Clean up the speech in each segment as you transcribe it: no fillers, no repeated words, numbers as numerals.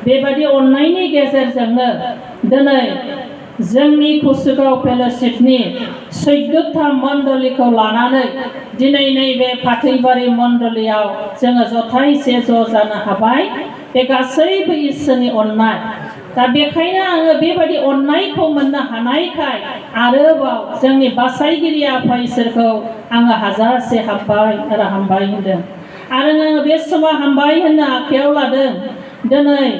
बेबादि अननायनि गेजेरजोंनो दिनै जोंनि कुसुगाव फेल'शिपनि 14था मण्डलीखौ लानानै दिनै नैबे फाथैबारि मण्डलीयाव जोङो जथायसे ज' जानो हाबाय। बे गासैबो इसोरनि अननाय। दा बेखायनो आङो बेबादि अननायखौ मोननो हानायखाय आरोबाव जोंनि बासायगिरि आफा इसोरखौ आङो हाजारसे हामबाय होनदों। आरो आङो बे समाव हामबाय होननो आखायाव लादों। दिनै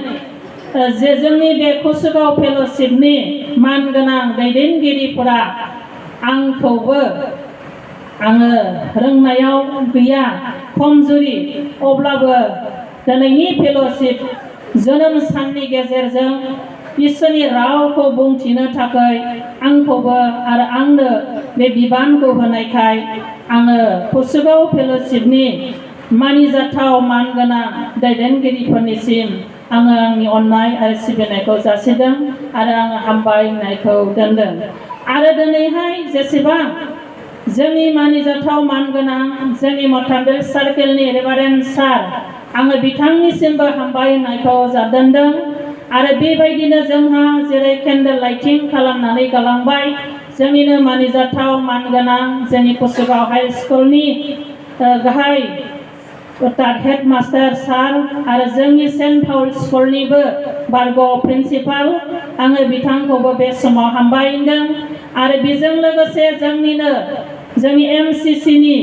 जे जोंनि बे कुसुगाव फेल'शिपनि मानगोनां दैदेनगिरिफोरा आंखौबो आङो रोंनायाव गैया खमजुरि, अब्लाबो दिनैनि फेल'शिप जोनोम साननि गेजेरजों इसोरनि रावखौ बुंथिनो थाखाय आंखौबो आरो आंनो बे बिबानखौ होनायखाय आङो कुसुगाव फेल'शिपनि मानिजाथाव मानगोनां दैदेनगिरिफोरनिसिम आङो आंनि अननाय आरो सिबिनायखौ जासिदों आरो आङो हामबाय होननायखौ दोनदों। आरो दिनैहाय जेसेबां जोंनि मानिजाथाव मानगोनां जोंनि मथामबिल सार्केलनि रेभारेन्ड सार, आङो बिथांनिसिमबो हामबाय होननायखौ दोनदों। आरो बेबायदिनो जोंहा जेरै केन्डेल लाइटिं खालामनानै गालांबाय जोंनिनो मानिजाथाव मानगोनां जोंनि कुसुगाव हाइ स्कुलनि गाहाय हेडमास्टार सार आरो जोंनि सेन्ट पाउल स्कुलनिबो बारग' प्रिन्सिपाल, आङो बिथांखौबो बे समाव हामबाय होनदों। आरो बेजों लोगोसे जोंनि MCCनि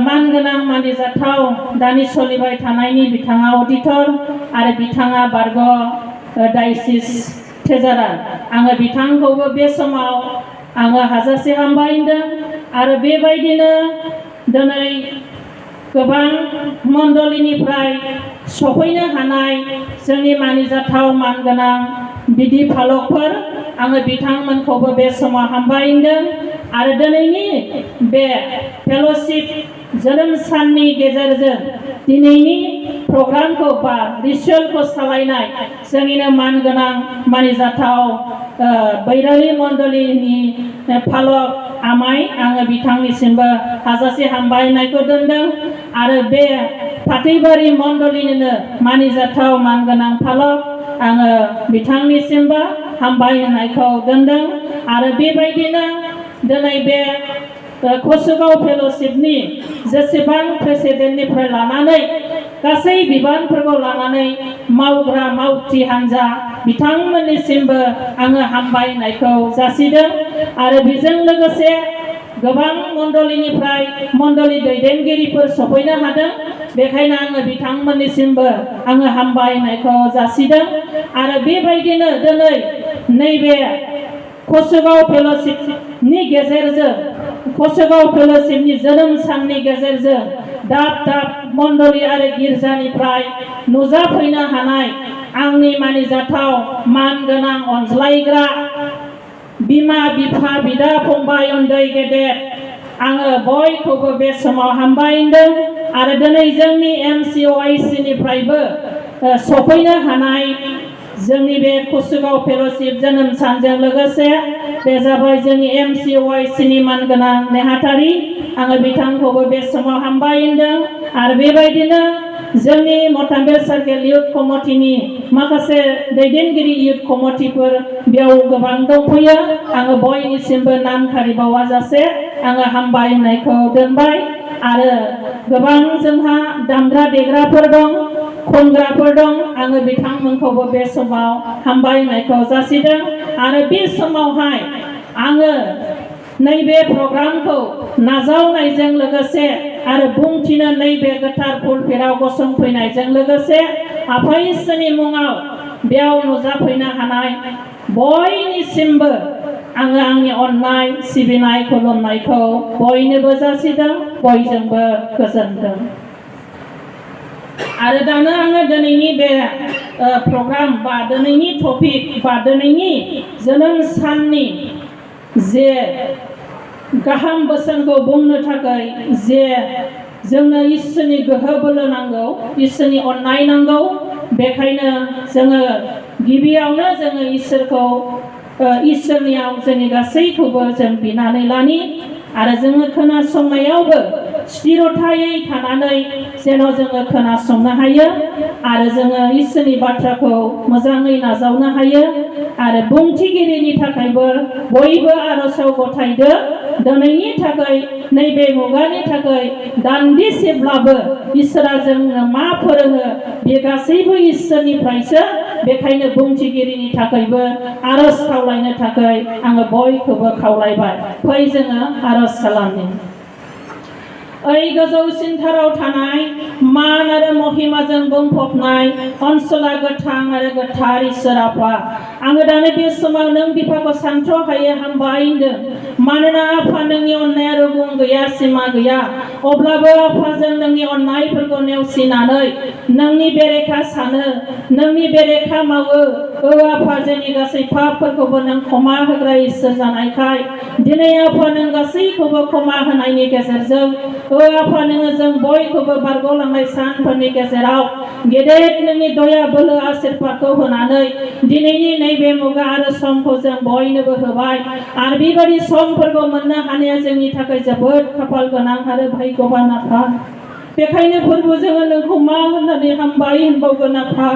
मानगोनां मानिजाथाव दानि सोलिबाय थानायनि बिथाङा अडिटर आरो बिथाङा बारग' डायसिस ट्रेजारार, आङो बिथांखौबो बे समाव आङो हाजासे हामबाय होनदों। आरो बेबायदिनो दिनै गोबां मण्डलीनिफ्राय सफैनो हानाय जोंनि मानिजाथाव मानगोनां बिधि फालकफोर, आङो बिथांमोनखौबो बे समाव हामबाय होनदों। आरो दिनैनि बे फेल'शिप जोनोम साननि गेजेरजों दिनैनि प्रग्रामखौ बा रिचुवेलखौ सालायनाय जोंनिनो मानगोनां मानिजाथाव बैरालि मण्डलीनि फालक आमाय, आङो बिथांनिसिमबो हाजासे हामबाय होननायखौ दोनदों। आरो बे फाथैबारि मण्डलीनिनो मानिजाथाव मानगोनां फालक, आङो बिथांनिसिमबो हामबाय होननायखौ दोनदों। आरो बेबायदिनो दिनै बे कुसुगाव फेल'शिपनि जेसेबां प्रेसिडेन्टनिफ्राय लानानै गासै बिबानफोरखौ लानानै मावग्रा मावथि हान्जा बिथांमोननिसिमबो आङो हामबाय होननायखौ जासिदों। आरो बेजों लोगोसे गोबां मण्डलीनिफ्राय मण्डली दैदेनगिरिफोर सफैनो हादों, बेखायनो आङो बिथांमोननिसिमबो आङो हामबाय होननायखौ जासिदों। आरो बेबायदिनो दिनै नैबे कुसुगाव फेल'शिपनि गेजेरजों, कुसुगाव फेल'शिपनि जोनोम साननि गेजेरजों दाब दाब मण्डली आरो गिर्जानिफ्राय नुजाफैनो हानाय आंनि मानिजाथाव मानगोनां अनज्लायग्रा बिमा बिफा बिदा फंबाय उन्दै गेदेर, आङो बयखौबो बे समाव हामबाय होनदों। आरो दिनै जोंनि MCWC निफ्रायबो सफैनो हानाय जोंनि बे कुसुगाव फेल'शिप जोनोम सानजों लोगोसे बे जाबाय जोंनि MCWC नि मानगोनां नेहाथारि, आङो बिथांखौबो बे समाव हामबाय होनदों। आरो बेबायदिनो जोंनि मथामबिल सार्केल इउथ कमिटिनि माखासे दैदेनगिरि इउथ कमिटिफोर बेयाव गोबां दंफैयो, आङो बयनिसिमबो नाम खारिबावाजासे आङो हामबाय होननायखौ दोनबाय। आरो गोबां जोंहा दामग्रा देग्राफोर दं, खनग्राफोर दं, आङो बिथांमोनखौबो बे समाव हामबाय होननायखौ जासिदों। आरो बे समावहाय आङो नैबे प्रग्रामखौ नाजावनायजों लोगोसे आरो बुंथिनो नैबे गोथार पुलपिटाव गसंफैनायजों लोगोसे आफा इसोरनि मुङाव बेयाव नुजाफैनो हानाय बयनिसिमबो आङो आंनि अननाय सिबिनाय खुलुमनायखौ बयनोबो जासिदों, बयजोंबो गोजोनदों। आरो दानो आङो दिनैनि बे प्रग्राम बा दिनैनि टपिक बा दिनैनि जोनोम साननि जे गाहाम बोसोनखौ बुंनो थाखाय जे जोंनो इसोरनि गोहो बोलो नांगौ, इसोरनि अननाय नांगौ, बेखायनो जोङो गिबियावनो जोङो इसोरनियाव जोंनि गासैखौबो जों बिनानै लानि। आरो जोङो खोनासंनायावबो स्थिरथायै थानानै जेन' जोङो खोनासंनो हायो आरो जोङो इसोरनि बाथ्राखौ मोजाङै नाजावनो हायो आरो बुंथिगिरिनि थाखायबो बयबो आर'जआव गथायदो दिनैनि थाखाय नैबे मुगानि थाखाय दान्दिसेब्लाबो इसोरा जोंनो मा फोरोङो बे गासैबो इसोरनिफ्रायसो बेखायनो बुंथिगिरिनि थाखायबो आर'ज खावलायनो थाखाय आङो बयखौबो खावलायबाय फै जोङो आर'ज खालामनि ओइ गोजौसिनथाराव थानाय मान आरो महिमाजों बुंफबनाय ओनसोला गोथां आरो गोथार इसोर आफा आङो दानो बे समाव नों बिफाखौ सानथ्र'हायै हामबाय होनदों मानोना आफा नोंनि अननाया रुगुं गैया सिमा गैया अब्लाबो आफा जों नोंनि अननायफोरखौ नेवसिनानै नोंनि बेरेखा सानो नोंनि बेरेखा मावो आफा जोंनि गासै पापफोरखौबो नों क्षमा होग्रा इसोर जानायखाय दिनै आफा नों गासैखौबो क्षमा होनायनि गेजेरजों आफा नोङो जों बयखौबो बारग'लांनाय सानफोरनि गेजेराव गेदेर नोंनि दया बोलो आशीर्बादखौ होनानै दिनैनि नैबे मुगा आरो समखौ जों बयनोबो होबाय आरो बेबायदि समफोरखौ मोननो हानाया जोंनि थाखाय जोबोद खाफाल गोनां आरो भाग्यबान आफा बेखायनो फोरबो जोङो नोंखौ मा होननानै हामबाय होनबावगोन आफा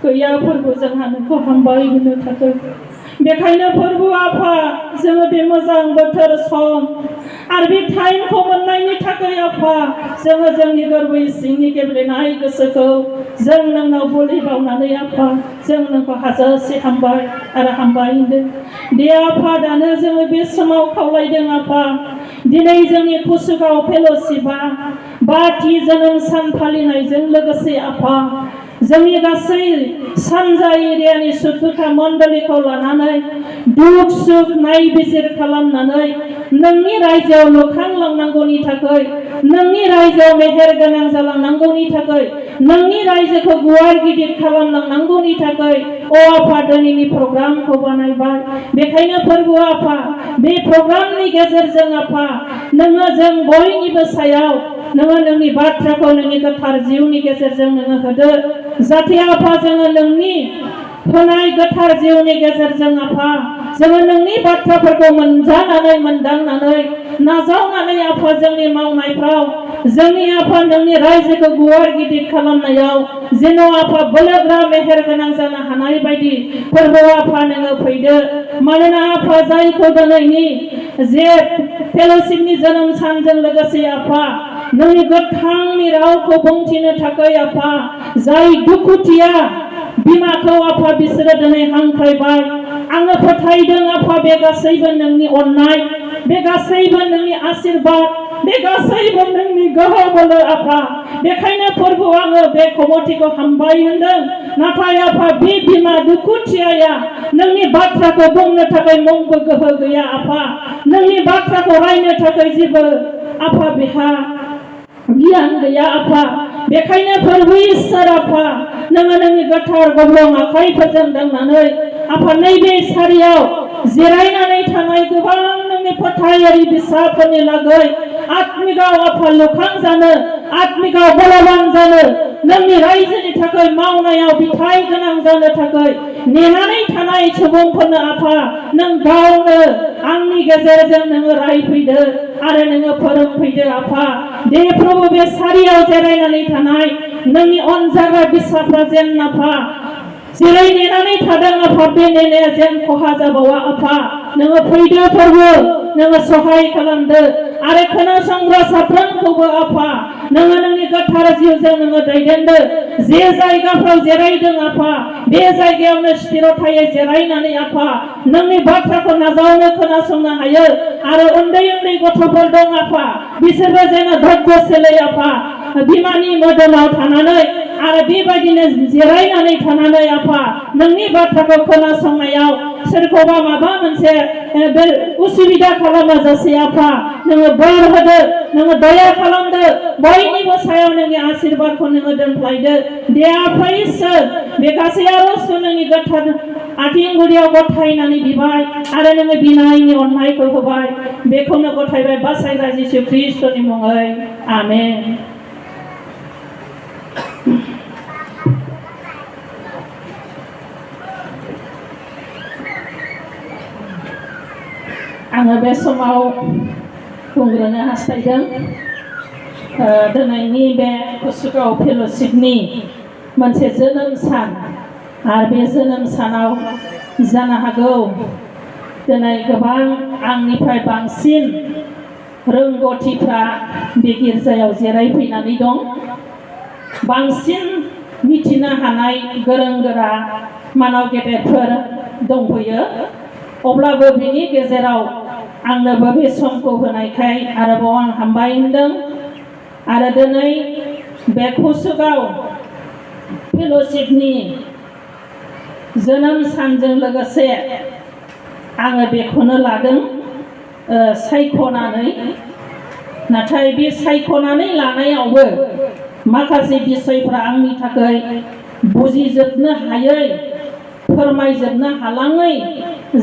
गैया फोरबो जोंहा नोंखौ हामबाय होनो थाखाय बेखायनो फोरबो आफा जोङो बे मोजां बोथोर सम आरो बे टाइमखौ मोननायनि थाखाय आफा जोङो जोंनि गोरबै सिंनि गेब्लेनाय गोसोखौ जों नोंनाव बोलि बावनानै आफा जों नोंखौ हाजासे हामबाय आरो हामबाय होनदों दे आफा दानो जोङो बे समाव खावलायदों आफा दिनै जोंनि कुसुगाव फेल'शिपआ 5थि जोनोम सान फालिनायजों लोगोसे आफा जोंनि गासै सानजा एरियानि सुबुंफोरा मण्डलिखौ लानानै दुख सुख नायबिजिर खालामनानै नोंनि रायजोआव मोखांलांनांगौनि थाखाय नोंनि रायजोआव मेहेर गोनां जालांनांगौनि थाखाय नोंनि रायजोखौ गुवार गिदिर खालामलांनांगौनि थाखाय आफा दिनैनि प्रग्रामखौ बानायबाय बेखायनो फोरबो आफा बे प्रग्रामनि गेजेरजों आफा नोङो जों बयनिबो सायाव नोङो नोंनि बाथ्राखौ नोंनि गोथार जिउनि गेजेरजों नोङो होदो जाहाथे आफा जोङो नोंनि होनाय गोथार जिउनि गेजेरजों आफा जोङो नोंनि बाथ्राफोरखौ मोनजानानै मोनदांनानै नाजावनानै आफा जोंनि मावनायफ्राव जोंनि आफा नोंनि रायजोखौ गुवार गिदिर खालामनायाव जेन' आफा बोलोग्रा मेहेर गोनां जानो हानाय बायदि फोरबो आफा नोङो फैदो मानोना आफा जायखौ दिनैनि जे फेल'शिपनि जोनोम सानजों लोगोसे आफा नोंनि गोथांनि रावखौ बुंथिनो थाखाय आफा जाय दुखुथिया बिमाखौ आफा बिसोरो दिनै हांख्रायबाय आङो फोथायदों आफा बे गासैबो नोंनि अननाय बे गासैबो नोंनि आशीर्बाद बे गासैबो नोंनि गोहो बोलो आफा बेखायनो फोरबो आङो बे कमिटिखौ हामबाय होनदों नाथाय आफा बे बिमा दुखुथियाया नोंनि बाथ्राखौ बुंनो थाखाय मुंबो गोहो गैया आफा नोंनि बाथ्राखौ रायनो थाखाय जेबो आफा बेहा गियान गैया आफा बेखायनो फोरबो इसोर आफा नोङो नोंनि गोथार गब्लं आखाइफोरजों दांनानै आफा नैबे सारियाव जिरायनानै थानाय गोबां नोंनि फोथायारि बिसाफोरनि लागै आत्मिकाव आफा लुखां जानो आत्मिकाव बलवान जानो नोंनि रायजोनि थाखाय मावनायाव बिथाइ गोनां जानो थाखाय नेनानै थानाय सुबुंफोरनो आफा नों गावनो आंनि गेजेरजों नोङो रायफैदो आरो नोङो फोरोंफैदो आफा दे प्रभु बे सारियाव जिरायनानै थानाय नोंनि अनजाग्रा बिसाफ्रा जेन आफा जेरै नेनानै थादों आफा बे नेनाया जेन खहा जाबावा आफा नोङो फैदो फोरबो नोङो सहाय खालामदो आरो खोनासंग्रा साफ्रोमखौबो आफा नोङो नोंनि गोथार जिउजों नोङो दैदेनदो जे जायगाफ्राव जिरायदों आफा बे जायगायावनो स्थिरथायै जिरायनानै आफा नोंनि बाथ्राखौ नाजावनो खोनासंनो हायो आरो उन्दै उन्दै गथ'फोर दं आफा बिसोरबो जेन धैर्य सोलै आफा बिमानि मोदोमाव थानानै आरो बेबायदिनो जिरायनानै थानानै आफा नोंनि बाथ्राखौ खोनासंनायाव सोरखौबा माबा मोनसे उसुबिदा खालामाजासे आफा नोङो बोर होदो नोङो दया खालामदो बयनिबो सायाव नोंनि आशीर्बादखौ नोङो दोनफ्लायदो दे आफा इसोर बे गासै आरजखौ नोंनि गोथार आथिं गुदियाव गथायनानै बिबाय आरो नोङो बिनायनि अननायखौ होबाय बेखौनो गथायबाय बासायग्रा जिसु ख्रिस्टनि मुङै आमेन। आङो बे समाव बुंग्रोनो हास्थायदों दिनैनि बे कुसुगाव फेल'शिपनि मोनसे जोनोम सान आरो बे जोनोम सानाव जानो हागौ दिनै गोबां आंनिफ्राय बांसिन रोंगौथिफ्रा बे गिर्जायाव जिरायफैनानै दं बांसिन मिथिनो हानाय गोरों गोरा मानव गेदेरफोर दंफैयो अब्लाबो बिनि गेजेराव आंनोबो बे समखौ होनायखाय आरोबाव आं हामबाय होनदों आरो दिनै बे कुसुगाव फेल'शिपनि जोनोम सानजों लोगोसे आङो बेखौनो लादों सायख'नानै नाथाय बे सायख'नानै लानायावबो माखासे बिसयफ्रा आंनि थाखाय बुजिजोबनो हायै फोरमायजोबनो हालाङै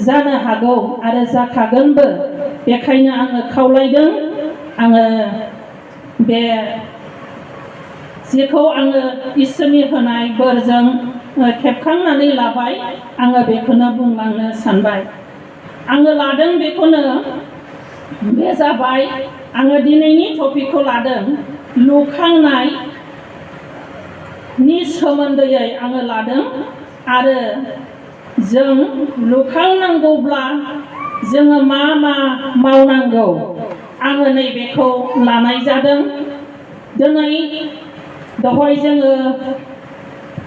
जानो हागौ आरो जाखागोनबो बेखायनो आङो खावलायदों आङो बे जेखौ आङो इसोरनि होनाय बोरजों खेबखांनानै लाबाय आङो बेखौनो बुंलांनो सानबाय आङो लादों बेखौनो बे जाबाय आङो दिनैनि टपिकखौ लादों लुखांनायनि सोमोन्दै आङो लादों आरो जों लुखांनांगौब्ला जोङो मा मा मावनांगौ आङो नैबेखौ लानाय जादों दिनै दहाय जोङो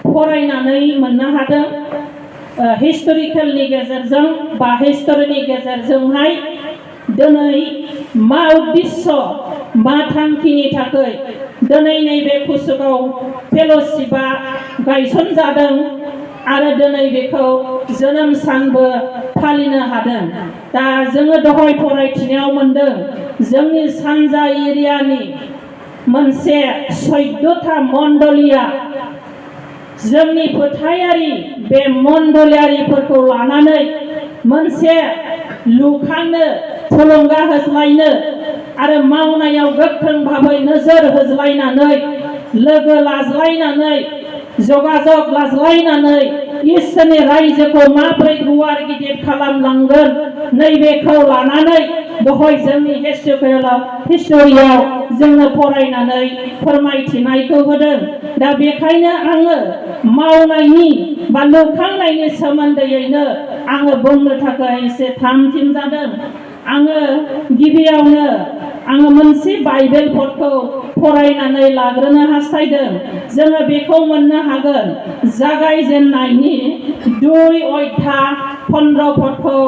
फरायनानै मोननो हादों हिस्टरिकेलनि गेजेरजों बा हिस्टरिनि गेजेरजोंहाय दिनै मा उद्देश्य मा थांखिनि थाखाय दिनै नैबे कुसुगाव फेल'शिपआ गायसनजादों आरो दिनै बेखौ जोनोम सानबो फालिनो हादों दा जोङो दहाय फरायथिनायाव मोनदों जोंनि सानजा एरियानि मोनसे 14था मण्डलिया जोंनि फोथायारि बे मण्डलियारिफोरखौ लानानै मोनसे लुखांनो थुलुंगा होज्लायनो आरो मावनायाव गोख्रों भाबै नोजोर होज्लायनानै लोगो लाज्लायनानै जगाजग लाज्लायनानै इसोरनि रायजोखौ माबोरै गुवार गिदिर खालामलांगोन नैबेखौ लानानै दहाय जोंनि हिस्टरियाव जोंनो फरायनानै फोरमायथिनायखौ होदों दा बेखायनो आङो मावनायनि बा लुखांनायनि सोमोन्दैयैनो आङो बुंनो थाखाय एसे थामथिम जादों आङो गिबियावनो आङो मोनसे बाइबेल पदखौ फरायनानै लाग्रोनो हास्थायदों जोङो बेखौ मोननो हागोन जागायजेननायनि 2 अध्याय 15 पदखौ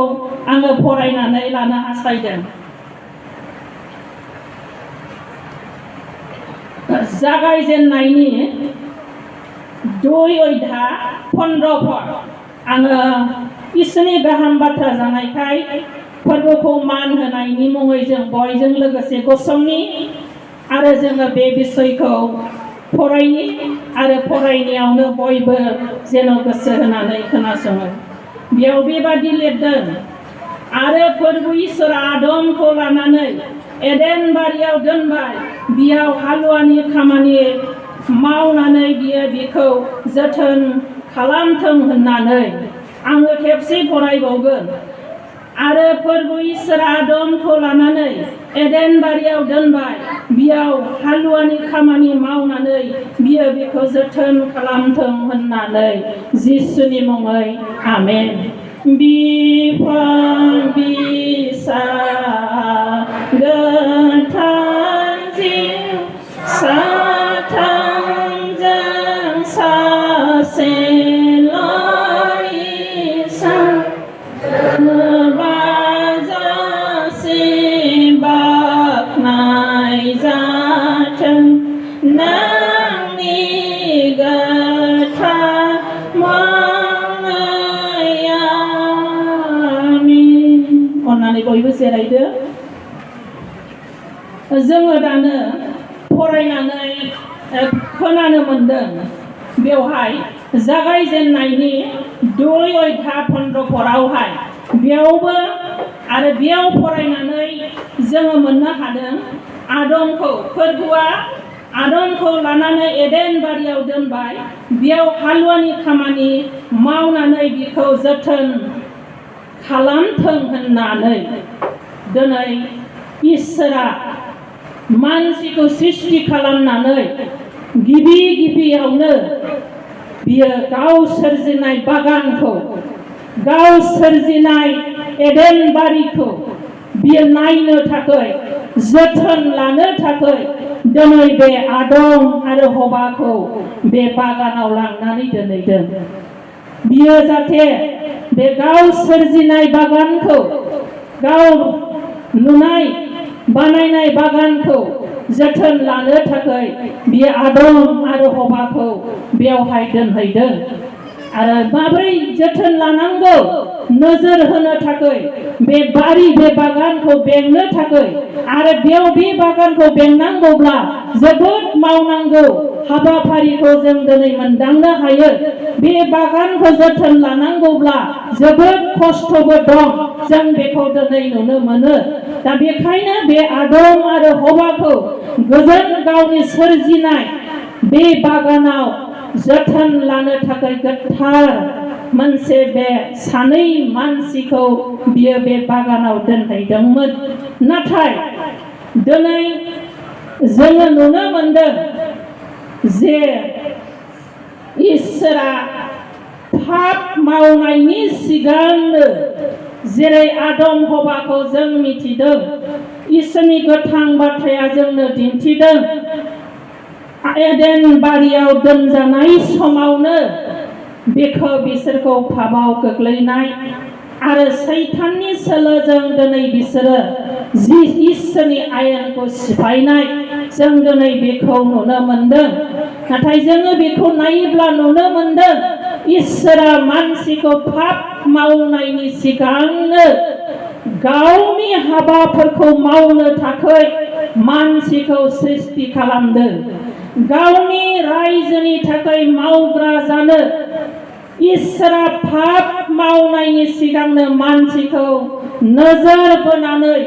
आङो फरायनानै लानो हास्थायदों जागायजेननायनि 2 अध्याय 15 पद आङो इसोरनि गाहाम बाथ्रा जानायखाय फोरबोखौ मान होनायनि मुङै जों बयजों लोगोसे गसंनि आरो जोङो बे बिसयखौ फरायनि आरो फरायनायावनो बयबो जेन' गोसो होनानै खोनासङो बेयाव बेबादि लिरदों आरो फोरबो इसोरा आदमखौ लानानै एडेन बारियाव दोनबाय बियाव हालुवानि खामानि मावनानै बियो बिखौ जोथोन खालामथों होननानै आङो खेबसे फरायबावगोन आरो फोरबो इसोरा आदमखौ लानानै एडेन बारियाव दोनबाय बियाव हालुवानि खामानि मावनानै बियो बिखौ जोथोन खालामथों होननानै जिसुनि मुङै आमेन बिफां बिसा गोथां जिउ साथामजों सासे बयबो जिरायदो जोङो दानो फरायनानै खोनानो मोनदों बेवहाय जागायजेननायनि 2 अध्याय 15 पदावहाय बेयावबो आरो बेयाव फरायनानै जोङो मोननो हादों आदमखौ फोरबोआ आदमखौ लानानै एडेन बारियाव दोनबाय बेयाव हालुवानि खामानि मावनानै बिखौ जोथोन खालामथों होननानै दिनै इसोरा मानसिखौ सृष्टि खालामनानै गिबियावनो बियो गाव सोरजिनाय बागानखौ, गाव सोरजिनाय एडेन बारिखौ बियो नायनो थाखाय, जोथोन लानो थाखाय दिनै बे आदम आरो हवाखौ बे बागानाव लांनानै दोनहैदों। बियो जाहाथे बे गाव सोरजिनाय बागानखौ, गाव लुनाय बानायनाय बागानखौ जोथोन लानो थाखाय बियो आदम आरो हवाखौ बेवहाय दोनहैदों। आरो माबोरै जोथोन लानांगौ नोजोर होनो थाखाय बे बागानखौ बेंनो थाखाय, आरो बे बागानखौ बेंनांगौब्ला जोबोद मावनांगौ हाबाफारिखौ जों दिनै मोनदांनो हायो। बे बागानखौ जोथोन लानांगौब्ला जोबोद खस्थ'बो दं, जों बेखौ दिनै नुनो मोनो। दा बेखायनो बे आदम आरो हवाखौ गोजोन गावनि सोरजिनाय बे बागानाव जोथोन लानो थाखाय गोथार मोनसे बे सानै मानसिखौ बियो बे बागानाव दोनहैदोंमोन। नाथाय दिनै जोङो नुनो मोनदों जे इसोरा पाप मावनायनि सिगांनो, जेरै आदम हवाखौ जों मिथिदों, इसोरनि गोथां बाथ्राया जोंनो दिन्थिदों, एडेन बारियाव दोनजानाय समावनो बेखौ बिसोरखौ पापाव गोग्लैनाय आरो सैताननि सोलोजों दिनै बिसोरो जि इसोरनि आयेनखौ सिफायनाय जों दिनै बेखौ नुनो मोनदों। नाथाय जोङो बेखौ नायोब्ला नुनो मोनदों इसोरा मानसिखौ पाप मावनायनि सिगांनो गावनि हाबाफोरखौ मावनो थाखाय मानसिखौ सृष्टि खालामदों। गावनि रायजोनि थाखाय मावग्रा जानो इसोरा पाप मावनायनि सिगांनो मानसिखौ नोजोर बोनानै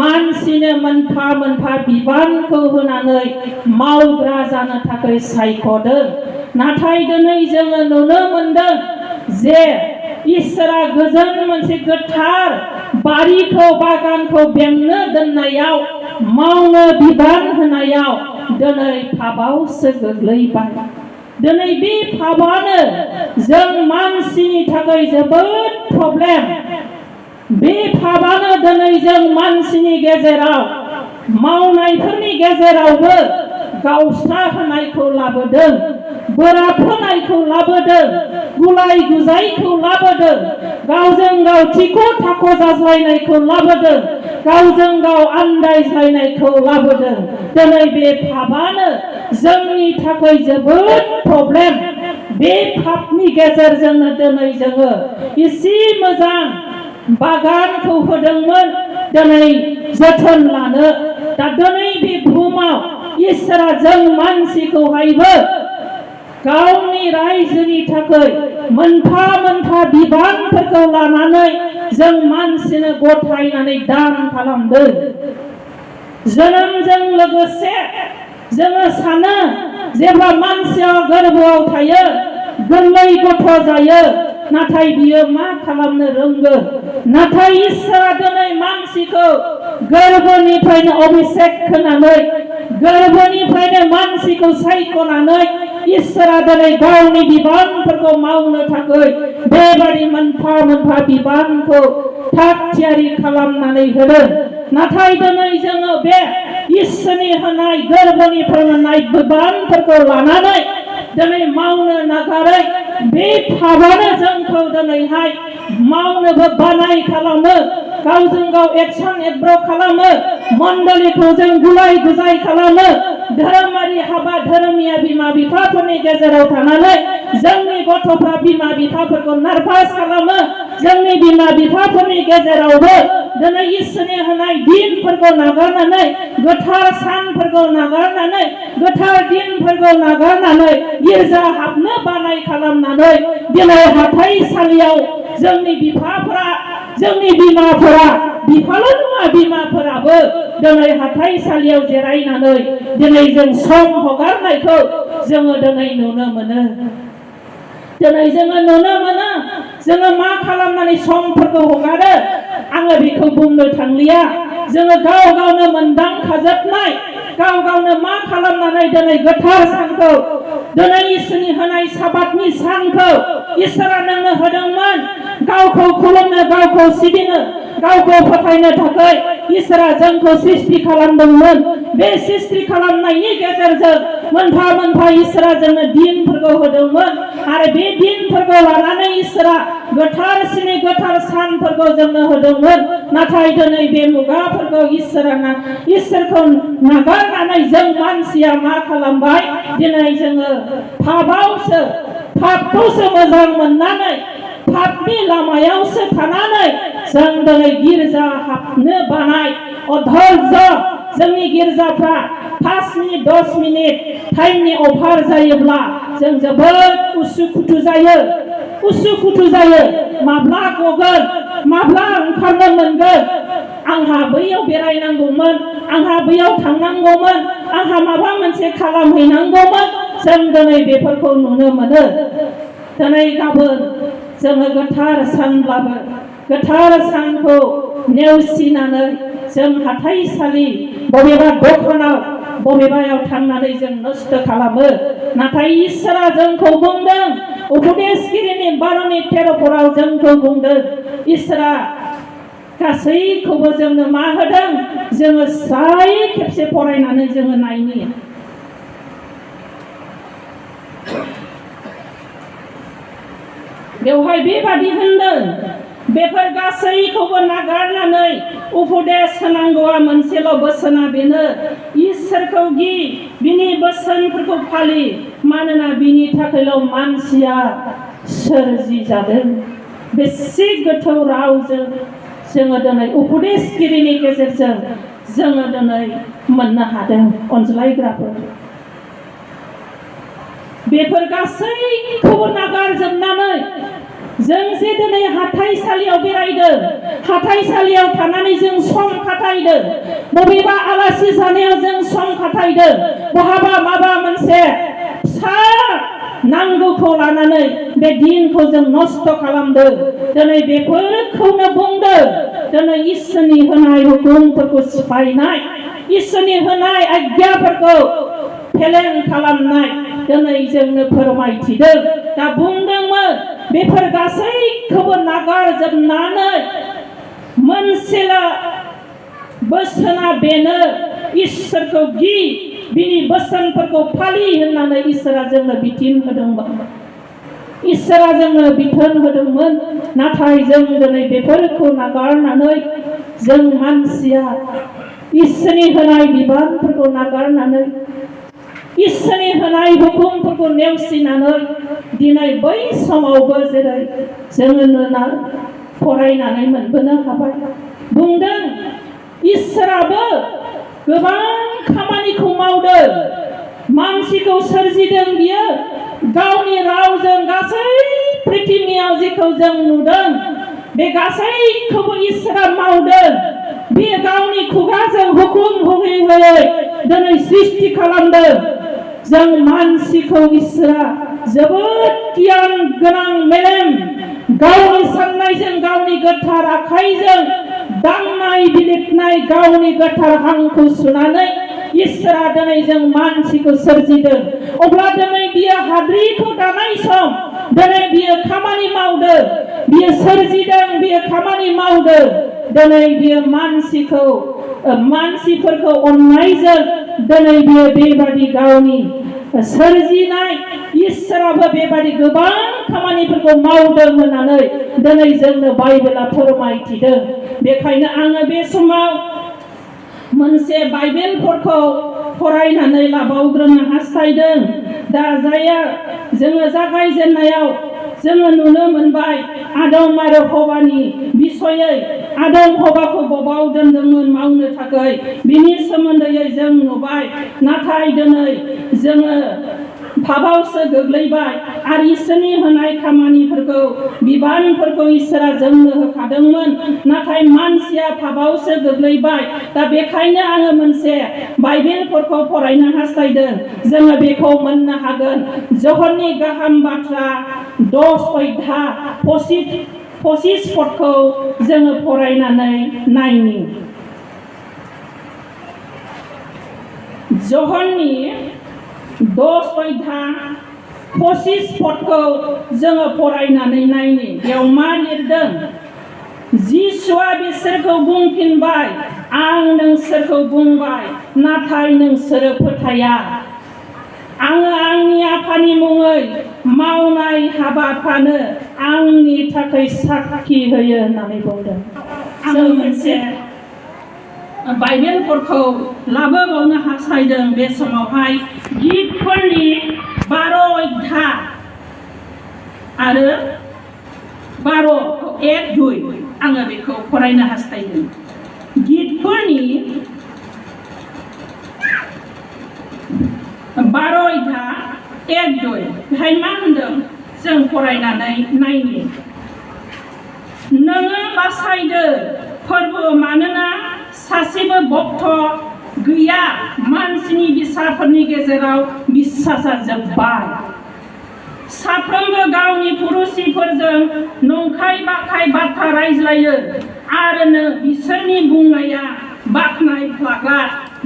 मानसिनो मोनफा मोनफा बिबानखौ होनानै मावग्रा जानो थाखाय सायख'दों। नाथाय दिनै जोङो नुनो मोनदों जे इसोरा गोजोन मोनसे गोथार बारिखौ, बागानखौ बेंनो दोननायाव, मावनो बिबान होनायाव दिनै पापावसो गोग्लैबाय। दिनै बे पापानो जों मानसिनि थाखाय जोबोद प्रब्लेम। बे पापानो दिनै जों मानसिनि गेजेराव मावनायफोरनि गेजेरावबो गावस्रा होनायखौ लाबोदों, बोराब होनायखौ लाबोदों, गुलाय गुजायखौ लाबोदों, गावजों गाव थिख' थाख' जाज्लायनायखौ लाबोदों, गावजों गाव आन्दायज्लायनायखौ लाबोदों। दिनै बे पापानो जोंनि थाखाय जोबोद प्रब्लेम। बे पापनि गेजेरजोंनो दिनै जोङो एसे मोजां बागानखौ होदोंमोन दिनै जोथोन लानो। दा दिनै बे बुहुमाव इसोरा जों मानसिखौहायबो गावनि रायजोनि थाखाय मोनफा मोनफा बिबानफोरखौ लानानै जों मानसिनो गथायनानै दान खालामदों। जोनोमजों लोगोसे जोङो सानो जेब्ला मानसिया गोरबोआव थायो, गोरलै गथ' जायो, नाथाय बियो मा खालामनो रोंगोन? नाथाय इसोरा दिनै मानसिखौ गोरबोनिफ्रायनो अभिषेक होनानै, गोरबोनिफ्रायनो मानसिखौ सायख'नानै इसोरा दिनै गावनि बिबानफोरखौ मावनो थाखाय बेबादि मोनफा मोनफा बिबानखौ थाग थियारि खालामनानै होदों। नाथाय दिनै जोङो बे इसोरनि होनाय गोरबोनिफ्राय मोननाय बिबानफोरखौ लानानै दिनै मावनो नागारै बे पापानो जोंखौ दिनैहाय मावनोबो बानाय खालामो, गावजों गाव एक्सन एब्र' खालामो, मण्डलीखौ जों गुलाय गुजाय खालामो। धोरोमारि हाबा, धोरोमिया बिमा बिफाफोरनि गेजेराव थानानै जोंनि गथ'फ्रा बिमा बिफाफोरखौ नारभास खालामो। जोंनि बिमा बिफाफोरनि गेजेरावबो दिनै इसोरनि होनाय दिनफोरखौ नागारनानै, गोथार सानफोरखौ नागारनानै, गोथार दिनफोरखौ नागारनानै गिर्जा हाबनो बानाय खालामनानै दिनै हाथाइसालियाव जोंनि बिफाफोरा, जोंनि बिमाफोरा, बिफाल' नङा बिमाफोराबो दिनै हाथाइसालियाव जिरायनानै दिनै जों सम हगारनायखौ जोङो दिनै नुनो मोनो। दिनै जोङो नुनो मोनो जोङो मा खालामनानै समफोरखौ हगारो आङो बेखौ बुंनो थांलिया। जोङो गाव गावनो मोनदांखाजोबनाय गाव गावनो मा खालामनानै दिनै गोथार सानखौ दिनै इसोरनि होनाय साबातनि सानखौ इसोरा नोंनो होदोंमोन गावखौ खुलुमनो गावखौ सिबिनो गावखौ फोथायनो थाखाय इसोरा जोंखौ सृष्टि खालामदोंमोन बे सृष्टि खालामनायनि गेजेरजों मोनफा मोनफा इसोरा जोंनो दिनफोरखौ होदोंमोन आरो बे दिनफोरखौ लानानै इसोरा गोथारसिनि गोथार सानफोरखौ जोंनो होदोंमोन नाथाय दिनै बे मुगाफोरखौ इसोरखौ नागारनानै जों मानसिया मा खालामबाय दिनै जोङो पापखौसो मोजां मोननानै पापनि लामायावसो थानानै जों दिनै गिर्जा हाबनो बानाय अधैर्य जोंनि गिर्जाफ्रा 5 मिनिट 10 मिनिट टाइमनि अफार जायोब्ला जों जोबोद उसुखुथु जायो माब्ला गगोन माब्ला ओंखारनो मोनगोन आंहा बैयाव बेरायनांगौमोन आंहा बैयाव थांनांगौमोन आंहा माबा मोनसे खालामहैनांगौमोन जों दिनै बेफोरखौ नुनो मोनो दिनै गाबोन जोङो गोथार सानब्लाबो गोथार सानखौ नेवसिनानै जों हाथाइसालि बबेबा दखानाव बबेबायाव थांनानै जों नष्ट खालामो नाथाय इसोरा जोंखौ बुंदों उपदेशगिरिनि 12:13 जोंखौ बुंदों इसोरा गासैखौबो जोंनो मा होदों जोङो स्राय खेबसे फरायनानै जोङो नायनि बेवहाय बेबादि होनदों बेफोर गासैखौबो नागारनानै उपदेश होनांगौआ मोनसेल' बोसोना बेनो इसोरखौ गि बिनि बोसोनफोरखौ फालि मानोना बिनि थाखायल' मानसिया सोरजि जादों बेसे गोथौ रावजों जोङो दिनै उपदेशगिरिनि गेजेरजों जोङो दिनै मोननो हादों अनज्लायग्राफोर बेफोर गासैखौबो नागारजोबनानै जों जे दिनै हाथाइसालियाव बेरायदों हाथाइसालियाव थानानै जों सम खाथायदों बबेबा आलासि जानायाव जों सम खाथायदों बहाबा माबा मोनसे फिसा नांगौखौ लानानै बे दिनखौ जों नष्ट खालामदों दिनै बेफोरखौनो बुंदों दिनै इसोरनि होनाय हुकुमफोरखौ सिफायनाय इसोरनि होनाय आज्ञाफोरखौ फेलें खालामनाय दिनै जोंनो फोरमायथिदों दा बुंदोंमोन बेफोर गासैखौबो नागारजोबनानै मोनसेल' बोसोना बेनो इसोरखौ गि बिनि बोसोनफोरखौ फालि होननानै इसोरा जोंनो बिथोन होदोंमोन इसोरा जोंनो बिथोन होदोंमोन नाथाय जों दिनै बेफोरखौ नागारनानै जों मानसिया इसोरनि होनाय बिबानफोरखौ नागारनानै इसोरनि होनाय हुकुमफोरखौ नेवसिनानै दिनै बै समावबो जेरै जोङो फरायनानै मोनबोनो हाबाय बुंदों इसोराबो गोबां खामानिखौ मावदों मानसिखौ सोरजिदों बियो गावनि रावजों गासै पृथिबियाव जेखौ जों नुदों बे गासैखौबो इसोरा मावदों बियो गावनि खुगाजों हुकुम होयै होयै दिनै सृष्टि खालामदों जों मानसिखौ इसोरा जोबोद गियान गोनां मेलेम गावनि साननायजों गावनि गोथार आखाइजों दांनाय बिलिरनाय गावनि गोथार हांखौ सुनानै इसोरा दिनै जों मानसिखौ सोरजिदों अब्ला दिनै बियो हाद्रिखौ दानाय सम दिनै बियो खामानि मावदों बियो सोरजिदों बियो खामानि मावदों दिनै बियो मानसिफोरखौ अननायजों दिनै बियो बेबादि गावनि सोरजिनाय इसोराबो बेबादि गोबां खामानिफोरखौ मावदों होननानै दिनै जोंनो बाइबेला फोरमायथिदों बेखायनो आङो बे समाव मोनसे बाइबेलफोरखौ फरायनानै लाबावग्रोनो हास्थायदों दा जाया जोङो जागायजेननायाव जोङो नुनो मोनबाय आदम आरो हवानि बिसयै आदम हवाखौ बबाव दोनदोंमोन मावनो थाखाय बिनि सोमोन्दै जों नुबाय नाथाय दिनै जोङो पापावसो गोग्लैबाय आरो इसोरनि होनाय खामानिफोरखौ बिबानफोरखौ इसोरा जोंनो होखादोंमोन नाथाय मानसिया पापावसो गोग्लैबाय दा बेखायनो आङो मोनसे बाइबेलफोरखौ फरायनो हास्थायदों जोङो बेखौ मोननो हागोन जहरनि गाहाम बाथ्रा 10:25 पदखौ जोङो फरायनानै नायनि जहननि 10 अध्याय 25 पदखौ जोङो फरायनानै नायनि बेयाव मा लिरदों जिसुआ बिसोरखौ बुंफिनबाय आं नोंसोरखौ बुंबाय नाथाय नोंसोरो फोथाया आङो आंनि आफानि मुङै मावनाय हाबाफ्रानो आंनि थाखाय साखि होयो होननानै बुंदों आङो मोनसे बाइबेलफोरखौ लाबोबावनो हास्थायदों बे समावहाय गितफोरनि 12 अध्याय आरो 12:1-2 आङो बेखौ फरायनो हास्थायदों गितफोरनि 12 अध्याय 1-2 बेहाय मा होनदों जों फरायनानै नायनि नोङो बासायदो फोरबो मानोना सासेबो भक्त गैया मानसिनि बिसाफोरनि गेजेराव बिसासा जोब्बाय साफ्रोमबो गावनि पुरुषिफोरजों नंखाय बाखाय बाथ्रा रायज्लायो आरो बिसोरनि बुंनाया बाख्नायफ्लाग्रा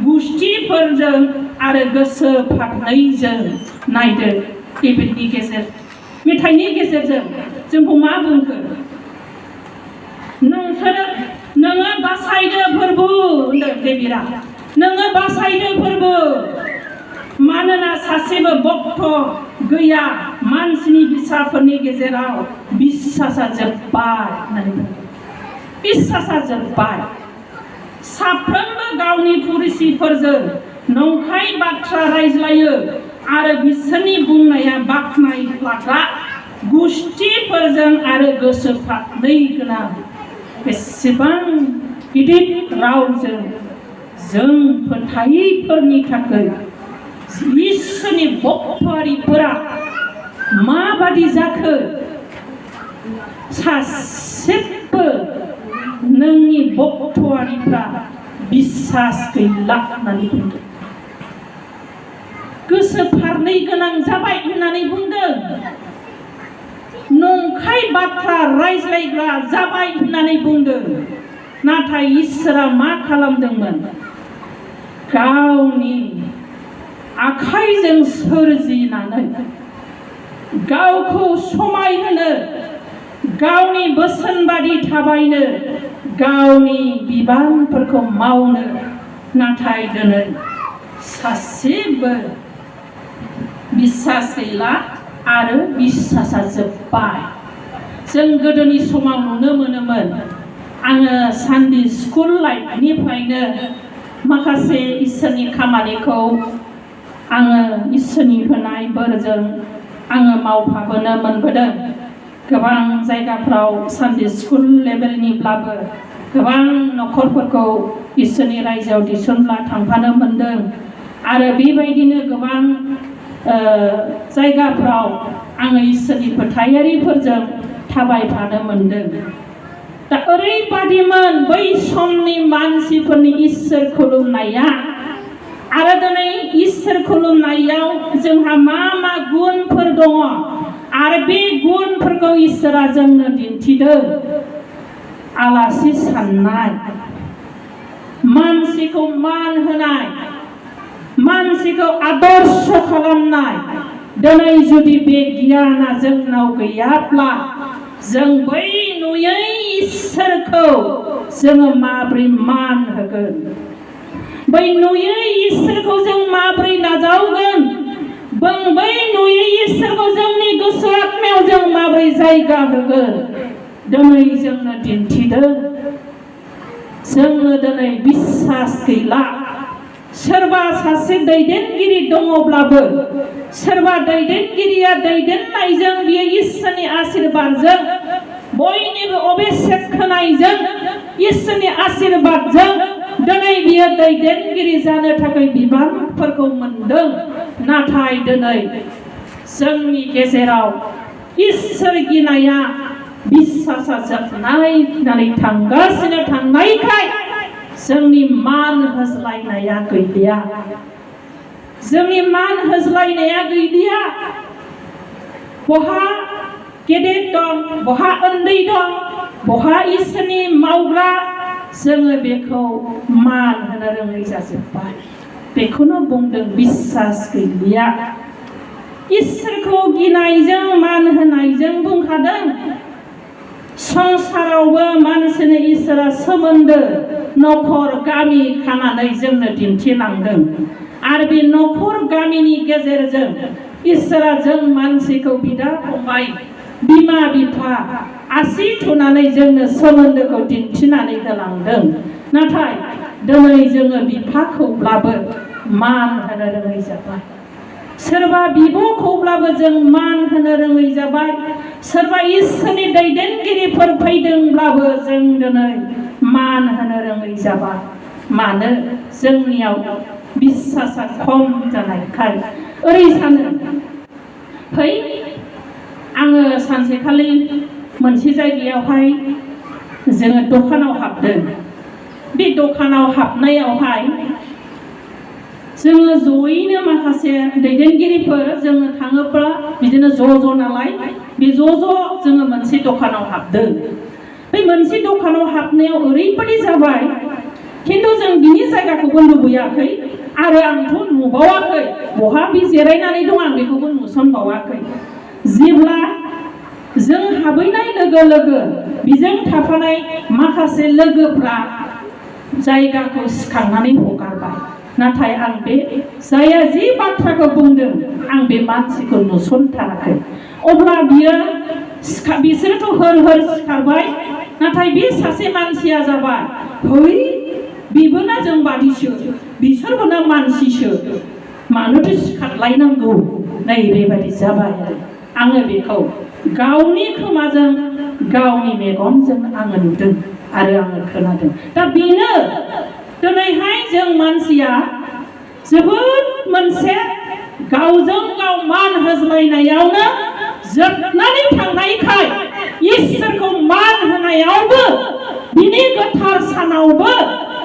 गुस्थिफोरजों आरो गोसो फारनैजों नायदो बेबायदि मेथाइनि गेजेरजों जोंखौ मा बुंखो नोङो बासायदो फोरबो होनदों देबिरा नोङो बासायदो फोरबो मानोना सासेबो भक्त गैया मानसिनि बिसाफोरनि गेजेराव बिसासा जोब्बाय होननानै बुंदों बिसासा जोब्बाय साफ्रोमबो गावनि पुरुषिफोरजों नंखाय बाथ्रा रायज्लायो आरो बिसोरनि बुंनाया बाख्नायफ्लाग्रा गुस्थिफोरजों आरो गोसो फारनै गोनां बेसेबां गिदिर रावजों जों फोथायैफोरनि थाखाय इसोरनि भक्तआरिफोरा माबादि जाखो सासेबो नोंनि भक्तआरिफ्रा बिसास गैला होननानै बुंदों गोसो फारनै गोनां जाबाय होननानै बुंदों नंखाय बाथ्रा रायज्लायग्रा जाबाय होननानै बुंदों नाथाय इसोरा मा खालामदोंमोन गावनि आखाइजों सोरजिनानै गावखौ समायहोनो गावनि बोसोन बादि थाबायनो गावनि बिबानफोरखौ मावनो नाथाय दिनै सासेबो बिसास गैला आरो बिसासा जोब्बाय जों गोदोनि समाव नुनो मोनोमोन आङो सानडे स्कुल लाइफनिफ्रायनो माखासे इसोरनि खामानिखौ आङो इसोरनि होनाय बोरजों आङो मावफाबोनो मोनबोदों गोबां जायगाफ्राव सानडे स्कुल लेभेलनिब्लाबो गोबां न'खरफोरखौ इसोरनि रायजोआव थिसनब्ला थांफानो मोनदों आरो बेबायदिनो गोबां जायगाफ्राव आङो इसोरनि फोथायारिफोरजों थाबायफानो मोनदों दा ओरैबादिमोन बै समनि मानसिफोरनि इसोर खुलुमनाया आरो दिनै इसोर खुलुमनायाव जोंहा मा मा गुनफोर दङ आरो बे गुनफोरखौ इसोरा जोंनो दिन्थिदों आलासि साननाय मानसिखौ मान होनाय मानसिखौ आदर्श खालामनाय दिनै जुदि बे गियाना जोंनाव गैयाब्ला जों बै नुयै इसोरखौ जोङो माबोरै मान होगोन बै नुयै इसोरखौ जों माबोरै नाजावगोन बै नुयै इसोरखौ जोंनि गोसो आत्मायाव जों माबोरै जायगा होगोन दिनै जोंनो दिन्थिदों जोंनो दिनै बिसास गैला सोरबा सासे दैदेनगिरि दङब्लाबो सोरबा दैदेनगिरिया दैदेननायजों बियो इसोरनि आशीर्बादजों बयनिबो अभिषेक होनायजों इसोरनि आशीर्बादजों दिनै बियो दैदेनगिरि जानो थाखाय बिबानफोरखौ मोनदों नाथाय दिनै जोंनि गेजेराव इसोर गिनाया बिसासा जोबनाय होननानै थांगासिनो थांनायखाय जोंनि मान होज्लायनाया गैलिया जोंनि मान होज्लायनाया गैलिया बहा गेदेर दं बहा उन्दै दं बहा इसोरनि मावग्रा जोङो बेखौ मान होनो रोङै जाजोब्बाय बेखौनो बुंदों बिसास गैलिया इसोरखौ गिनायजों मान होनायजों बुंखादों संसारावबो मानसिनि इसोरा सोमोन्दो नखर गामि खानानै जोंनो दिन्थिलांदों आरो बे नखर गामिनि गेजेरजों इसोरा जों मानसिखौ बिदा फंबाय बिमा बिफा आसि थुनानै जोंनो सोमोन्दोखौ दिन्थिनानै होलांदों नाथाय दिनै जोङो बिफाखौब्लाबो मान होनो रोङै जाबाय सोरबा बिब'खौब्लाबो जों मान होनो रोङै जाबाय सोरबा इसोरनि दैदेनगिरिफोर फैदोंब्लाबो जों दिनै मान होनो रोङै जाबाय मानो जोंनियाव बिसासा खम जानायखाय ओरै सानो फै आङो सानसेखालि मोनसे जायगायावहाय जोङो दखानाव हाबदों बे दखानाव हाबनायावहाय जोङो जयैनो माखासे दैदेनगिरिफोर जोङो थाङोब्ला बिदिनो ज' नालाय बे ज' जोङो मोनसे दखानाव हाबदों बे मोनसे दखानाव हाबनायाव ओरैबायदि जाबाय खिन्थु जों बिनि जायगाखौबो नुबोयाखै आरो आंथ' नुबावाखै बहा बे जिरायनानै दं आं बेखौबो नुसनबावाखै जेब्ला जों हाबैनाय लोगो लोगो बिजों थाफानाय माखासे लोगोफ्रा जायगाखौ सिखांनानै हगारबाय नाथाय आं बे जाया जि बाथ्राखौ बुंदों आं बे मानसिखौ नुसनथाराखै अब्ला बिसोरथ' होर सिखारबाय नाथाय बे सासे मानसिया जाबाय है बिबोना जों बादिसो बिसोरबोना मानसिसो मानोथो सिखारलायनांगौ नै बेबायदि जाबाय आङो बेखौ गावनि खोमाजों गावनि मेगनजों आङो नुदों आरो आङो खोनादों दा बेनो दिनैहाय जों मानसिया जोबोद मोनसे गावजों गाव मान होज्लायनायावनो जोबनानै थांनायखाय इसोरखौ मान होनायावबो बिनि गोथार सानावबो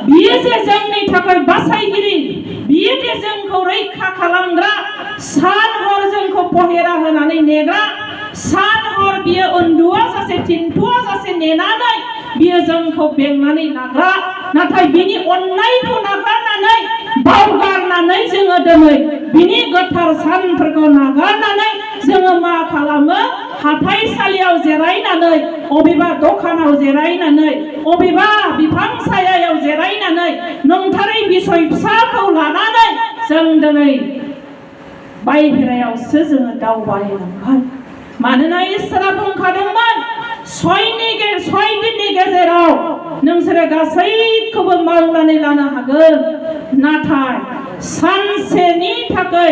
बियो जे जोंनि थाखाय बासायगिरि बियो जे जोंखौ रैखा खालामग्रा सान हर जोंखौ पहेरा होनानै नेग्रा सान हर बियो उन्दुआ सासे थिनथुआ सासे नेनानै बियो जोंखौ बेंनानै लाग्रा नाथाय बिनि अननायखौ नागारनानै बावगारनानै जोङो दिनै बिनि गोथार सानफोरखौ नागारनानै जोङो मा खालामो हाथाइसालियाव जिरायनानै अबेबा दखानाव जिरायनानै अबेबा बिफां सायायाव जिरायनानै नंथारै बिसय फिसाखौ लानानै जों दिनै बायहेरायावसो जोङो दावबायलांबाय मानोना इसोरा बुंखादोंमोन 6 दिननि गेजेराव नोंसोरो गासैखौबो मावनानै लानो हागोन नाथाय सानसेनि थाखाय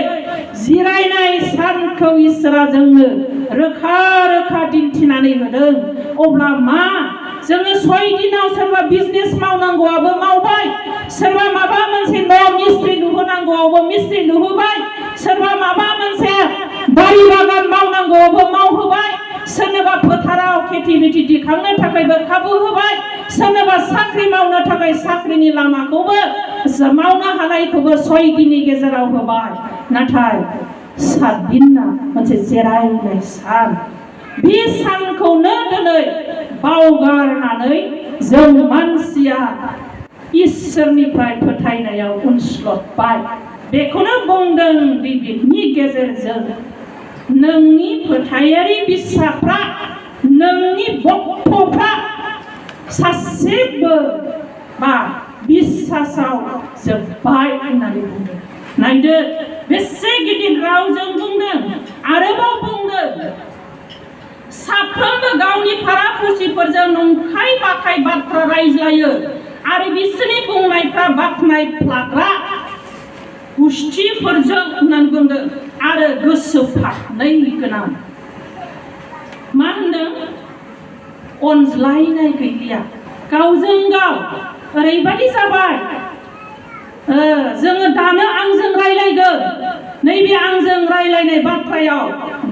जिरायनाय सानखौ इसोरा जोंनो रोखा रोखा दिन्थिनानै होदों अब्ला मा जोङो 6 दिनाव सोरबा बिजनेस मावनांगौआबो मावबाय सोरबा माबा मोनसे न' मिस्ट्रि लुहोनांगौआवबो मिस्ट्रि लुहोबाय सोरबा माबा मोनसे बारि बागान मावनांगौआवबो मावहोबाय सोरनोबा फोथाराव खेथि बाथि दिखांनो थाखायबो खाबु होबाय सोरनोबा साख्रि मावनो थाखाय साख्रिनि लामाखौबो मावनो हानायखौबो 6 दिननि गेजेराव होबाय नाथाय 7 दिना मोनसे जिरायनाय सान बे सानखौनो दिनै बावगारनानै जों मानसिया इसोरनिफ्राय फोथायनायाव उनस्लदबाय बेखौनो बुंदों डेभिडनि गेजेरजों नोंनि फोथायारि बिसाफ्रा नोंनि भक्तफ्रा सासेबो बा बिसासाव जोब्बाय होननानै बुंदों नायदो बेसे गिदिर रावजों बुंदों आरोबाव बुंदों साफ्रोमबो गावनि फारा खुसिफोरजों नंखाय बाखाय बाथ्रा रायज्लायो आरो बिसोरनि बुंनायफ्रा बाख्नाय लाग्रा गुस्थिफोरजों होननानै बुंदों आरो गोसो फाथनै गोनां मा होनदों अनज्लायनाय गैलिया गावजों गाव ओरैबायदि जाबाय जोङो दानो आंजों रायलायगोन नैबे आंजों रायलायनाय बाथ्रायाव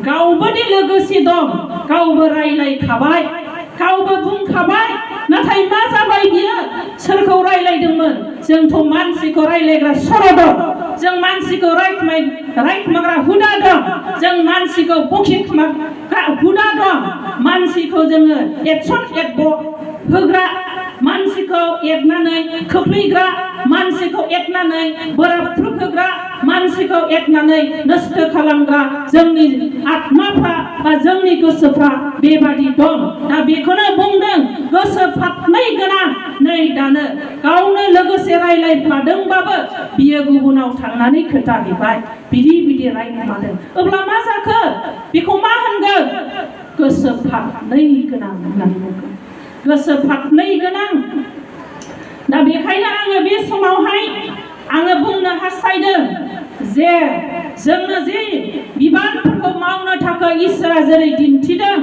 गावबोदि लोगोसे दं गावबो रायलायखाबाय गावबो बुंखाबाय नाथाय मा जाबाय बियो सोरखौ रायलायदोंमोन जोंथ' मानसिखौ रायलायग्रा सर' दं जों मानसिखौ रायखुमाग्रा हुदा दं जों मानसिखौ बखिखुमाग्रा हुदा दं मानसिखौ जोङो एक्सन एडब होग्रा मानसिखौ एरनानै खोख्लैग्रा मानसिखौ एरनानै बोराबथ्रुब होग्रा मानसिखौ एकनानै नष्ट खालामग्रा जोंनि आत्माफ्रा बा जोंनि गोसोफ्रा बेबादि दं। दा बेखौनो बुंदों गोसो फाथनै गोनां नै दानो गावनो लोगोसे रायलायफादोंबाबो बियो गुबुनाव थांनानै खोथाहैबाय बिदि रायलायमादों। अब्ला मा जाखो? बेखौ मा होनगोन? गोसो फाथनै गोनां होननानै बुंगोन। गोसो फाथनै गोनां। दा बेखायनो आङो बे समावहाय आङो बुंनो हास्थायदों जे जोंनो जे बिबानफोरखौ मावनो थाखाय इसोरा जेरै दिन्थिदों,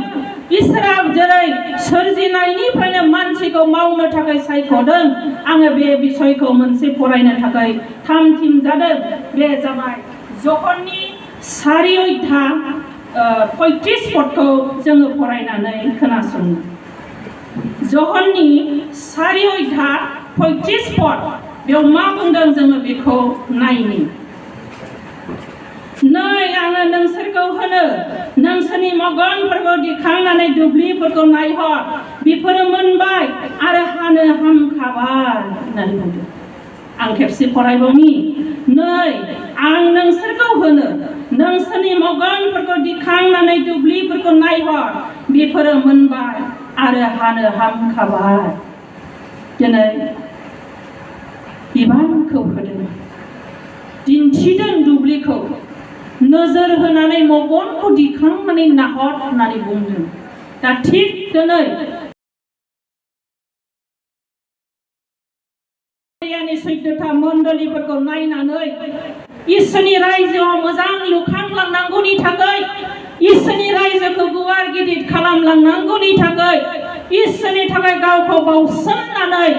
इसोरा जेरै सोरजिनायनिफ्रायनो मानसिखौ मावनो थाखाय सायख'दों, आङो बे बिसयखौ मोनसे फरायनो थाखाय थाम-थिम जादों। बे जाबाय जहननि 4:35 पदखौ जोङो फरायनानै खोनासङो। जहननि 4:35 पद, बेयाव मा बुंदों जोङो बेखौ नायनि। नै आङो नोंसोरखौ होनो, नोंसोरनि मगनफोरखौ दिखांनानै दुब्लिफोरखौ नायहर, बेफोरो मोनबाय आरो हानो हामखाबाय होननानै बुंदों। आं खेबसे फरायबावनि। नै आं नोंसोरखौ होनो, नोंसोरनि मगनफोरखौ दिखांनानै दुब्लिफोरखौ नायहर, बेफोरो मोनबाय आरो हानो हामखाबाय। दिनै बिबानखौ होदों, दिन्थिदों दुब्लिखौ, नोजोर होनानै मगनखौ दिखांनानै नाहर होननानै बुंदों। दा थिग दिनै सैथोथा मण्डलीफोरखौ नायनानै इसोरनि रायजोआव मोजां लुखांलांनांगौनि थाखाय, इसोरनि रायजोखौ गुवार गिदिर खालामलांनांगौनि थाखाय, इसोरनि थाखाय गावखौ बावसोमनानै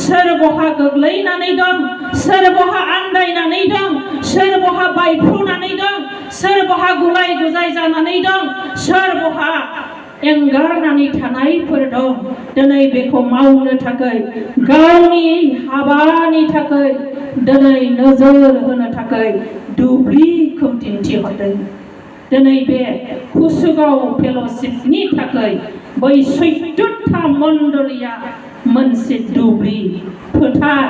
सोर बहा गोग्लैनानै दं, सोर बहा आन्दायनानै दं, सोर बहा बायफ्रुनानै दं, सोर बहा गुलाय गुजाय जानानै दं, सोर बहा एंगारनानै थानायफोर दं, दिनै बेखौ मावनो थाखाय, गावनि हाबानि थाखाय दिनै नोजोर होनो थाखाय दुब्लिखौ दिन्थिहरदों। दिनै बे कुसुगाव फेल'शिपनि थाखाय बै 14था मण्डलीया मोनसे दुब्लि फोथार,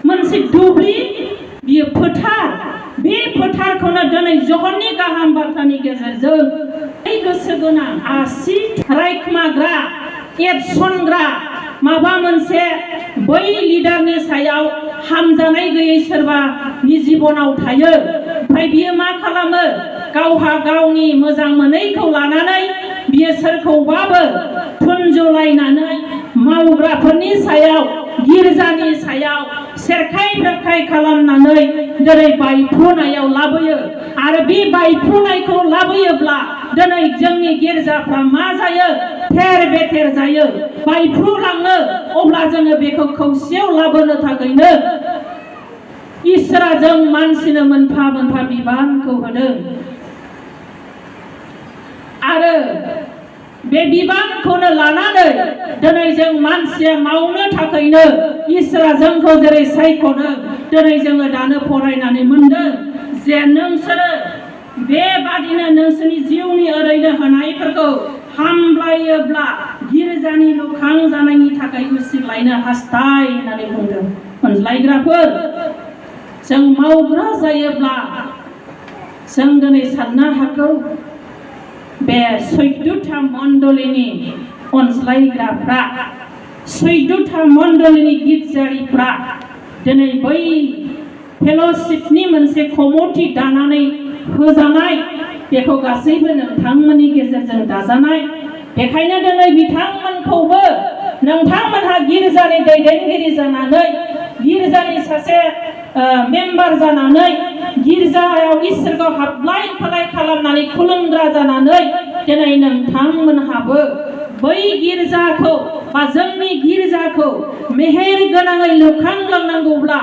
मोनसे दुब्लि, बियो फोथार। बे फोथारखौनो दिनै जहननि गाहाम बाथ्रानि गेजेरजों गोसो गोनां, आसि रायखुमाग्रा, एरसनग्रा, माबा मोनसे बै लिडारनि सायाव हामजानाय गैयै सोरबानि जिबनाव थायो। ओमफ्राय बियो मा खालामो? गावहा गावनि मोजां मोनैखौ लानानै बियो सोरखौबाबो थुनजलायनानै मावग्राफोरनि सायाव, गिर्जानि सायाव सेरखाय बेरखाय खालामनानै दिनै बायफ्रुनायाव लाबोयो। आरो बे बायफ्रुनायखौ लाबोयोब्ला दिनै जोंनि गिर्जाफ्रा मा जायो? थेर बेथेर जायो, बायफ्रुलाङो। अब्ला जोङो बेखौ खौसेयाव लाबोनो थाखायनो इसोरा जों मानसिनो मोनफा मोनफा बिबानखौ होदों। आरो बे बिबानखौनो लानानै दिनै जों मानसिया मावनो थाखायनो इसोरा जोंखौ जेरै सायख'दों, दिनै जोङो दानो फरायनानै मोनदों जे नोंसोरो बेबादिनो नोंसोरनि जिउनि ओरैनो होनायफोरखौ हामब्लायोब्ला गिर्जानि लुखां जानायनि थाखाय उसिलायनो हास्थाय होननानै बुंदों। अनज्लायग्राफोर, जों मावग्रा जायोब्ला जों दिनै साननो हागौ बे 14था मण्डलीनि अनज्लायग्राफ्रा, 14था मण्डलीनि गिर्जारिफ्रा दिनै बै फेल'शिपनि मोनसे कमिटि दानानै होजानाय, बेखौ गासैबो नोंथांमोननि गेजेरजों दाजानाय। बेखायनो दिनै बिथांमोनखौबो नोंथांमोनहा गिर्जानि दैदेनगिरि जानानै, गिर्जानि सासे मेम्बार जानानै, गिर्जायाव इसोरखौ हाबलाय फालाय खालामनानै खुलुमग्रा जानानै दिनै नोंथांमोनहाबो बै गिर्जाखौ बा जोंनि गिर्जाखौ मेहेर गोनाङै लुखांलांनांगौब्ला,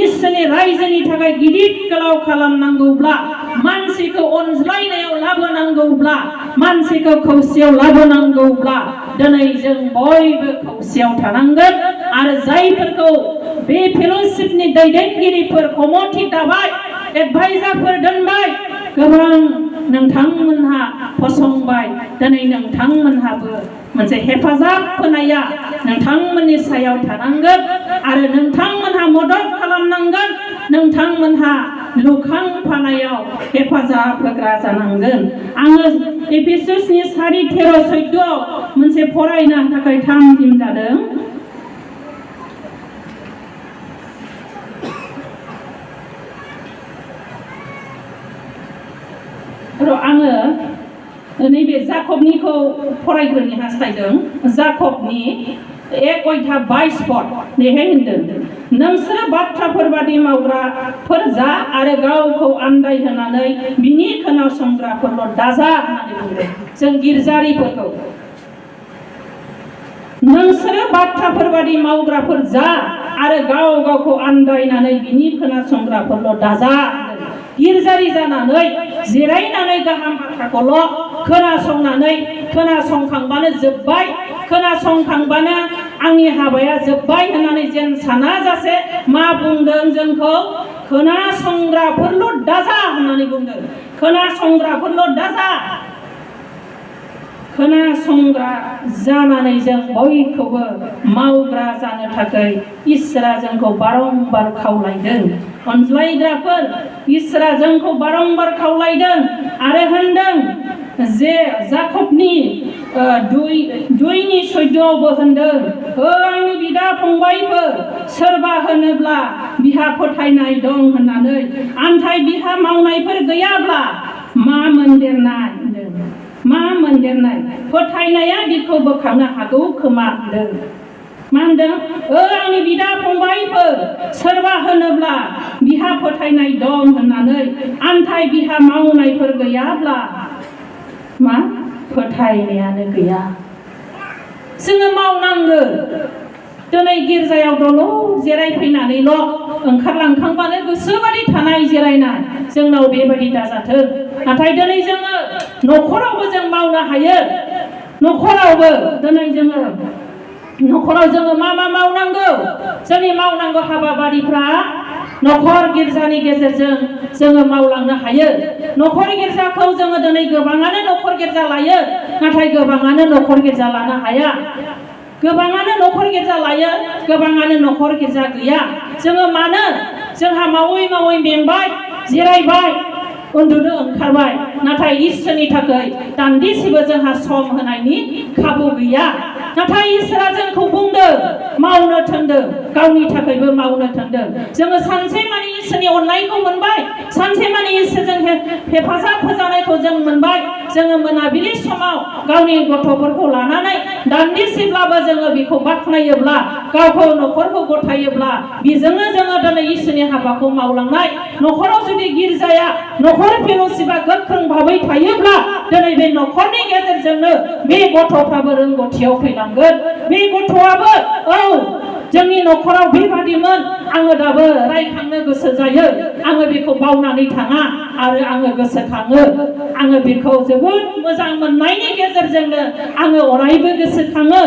इसोरनि रायजोनि थाखाय गिदिर गोलाव खालामनांगौब्ला, मानसिखौ अनज्लायनायाव लाबोनांगौब्ला, मानसिखौ खौसेयाव लाबोनांगौब्ला दिनै जों बयबो खौसेयाव थानांगोन। आरो जायफोरखौ बे फेल'शिपनि दैदेनगिरिफोर कमिटि दाबाय, एडभाइजारफोर दोनबाय, गोबां नोंथांमोनहा फसंबाय, दिनै नोंथांमोनहाबो मोनसे हेफाजाब होनाया नोंथांमोननि सायाव थानांगोन। आरो नोंथांमोनहा मदद खालामनांगोन, नोंथांमोनहा लुखांफानायाव हेफाजाब होग्रा जानांगोन। आङो एफिसुसनि 4:13-14 मोनसे फरायनो थाखाय थाम-थिम जादों। आङो नैबे जाकबनिखौ फरायग्रोनो हास्थायदों। जाकबनि 1:22 बेहाय होनदों, नोंसोरो बाथ्राफोर बादि मावग्राफोर जा आरो गावखौ आन्दाय होनानै बिनि खोनासंग्राफोरल' दाजा होननानै बुंदों। जों गिर्जारिफोरखौ नोंसोरो बाथ्राफोर बादि मावग्राफोर जा आरो गावखौ आन्दायनानै बिनि खोनासंग्राफोरल' दाजा। गिर्जारि जानानै जिरायनानै गाहाम बाथ्राखौल' खोनासंखांबानो जोब्बाय, खोनासंखांबानो आंनि हाबाया जोब्बाय होननानै जेन सानाजासे मा बुंदों, जोंखौ खोनासंग्राफोरल' दाजा होननानै बुंदों। खोनासंग्राफोरल' दाजा। खोनासंग्रा जानानै जों बयखौबो मावग्रा जानो थाखाय इसोरा जोंखौ बारंबार खावलायदों। अनज्लायग्राफोर, इसोरा जोंखौ बारंबार खावलायदों आरो होनदों जे जाकबनि 2:14 होनदों, आंनि बिदा फंबायफोर, सोरबा होनोब्ला बिहा फोथायनाय दं होननानै, आन्थाय बिहा मावनायफोर गैयाब्ला मा मोनदेरनाय होनदों, मा मोनदेरनाय? फोथायनाया बिखौ बोखांनो हागौ खोमा होनदों। मा होनदों? आंनि बिदा फंबायफोर, सोरबा होनोब्ला बिहा फोथायनाय दं होननानै, आन्थाय बिहा मावनायफोर गैयाब्ला मा? फोथायनायानो गैया। जोङो मावनांगौ। दिनै गिर्जायाव दल' जिरायफैनानैल' ओंखारलांखांबानो गोसोबादि थानाय जिरायनाय, जोंनाव बेबायदि दाजाथों। नाथाय दिनै जोङो न'खरावबो जों मावनो हायो। न'खरावबो दिनै जोङो मा मावनांगौ? जोंनि मावनांगौ हाबाफारिफ्रा न'खर गिर्जानि गेजेरजों जोङो मावलांनो हायो। न'खर गिर्जाखौ जोङो दिनै गोबाङानो न'खर गिर्जा लायो, नाथाय गोबाङानो न'खर गिर्जा लानो हाया। गोबाङानो न'खर गिर्जा लायो, गोबाङानो न'खर गिर्जा गैया। जोङो मानो? जोंहा मावै मावै मेंबाय, जिरायबाय, उन्दुनो ओंखारबाय, नाथाय इसोरनि थाखाय दान्दिसेबो जोंहा सम होनायनि खाबु गैया। नाथाय इसोरा जोंखौ बुंदों, मावनो थोनदों, गावनि थाखायबो मावनो थोनदों। जोङो सानसे मानि इसोरनि अननायखौ मोनबाय, सानसे मानि इसोरजों हेफाजाब होजानायखौ जों मोनबाय। जोङो मोनाबिलि समाव गावनि गथ'फोरखौ लानानै दान्दिसेब्लाबो जोङो बेखौ बाख्नायोब्ला, गावखौ न'खरखौ गथायोब्ला, बेजोंनो जोङो दिनै इसोरनि हाबाखौ मावलांनाय। न'खराव जुदि गिर्जाया, न'खर फेल'शिपआ गोख्रों भाबै थायोब्ला, दिनै बे न'खरनि गेजेरजोंनो बे गथ'फ्राबो रोंगौथियाव फैलांगोन। बे गथ'आबो जोंनि न'खराव बेबादिमोन, आङो दाबो रायखांनो गोसो जायो। आङो बेखौ बावनानै थाङा आरो आङो गोसोखाङो। आङो बेखौ जोबोद मोजां मोननायनि गेजेरजोंनो आङो अरायबो गोसोखाङो।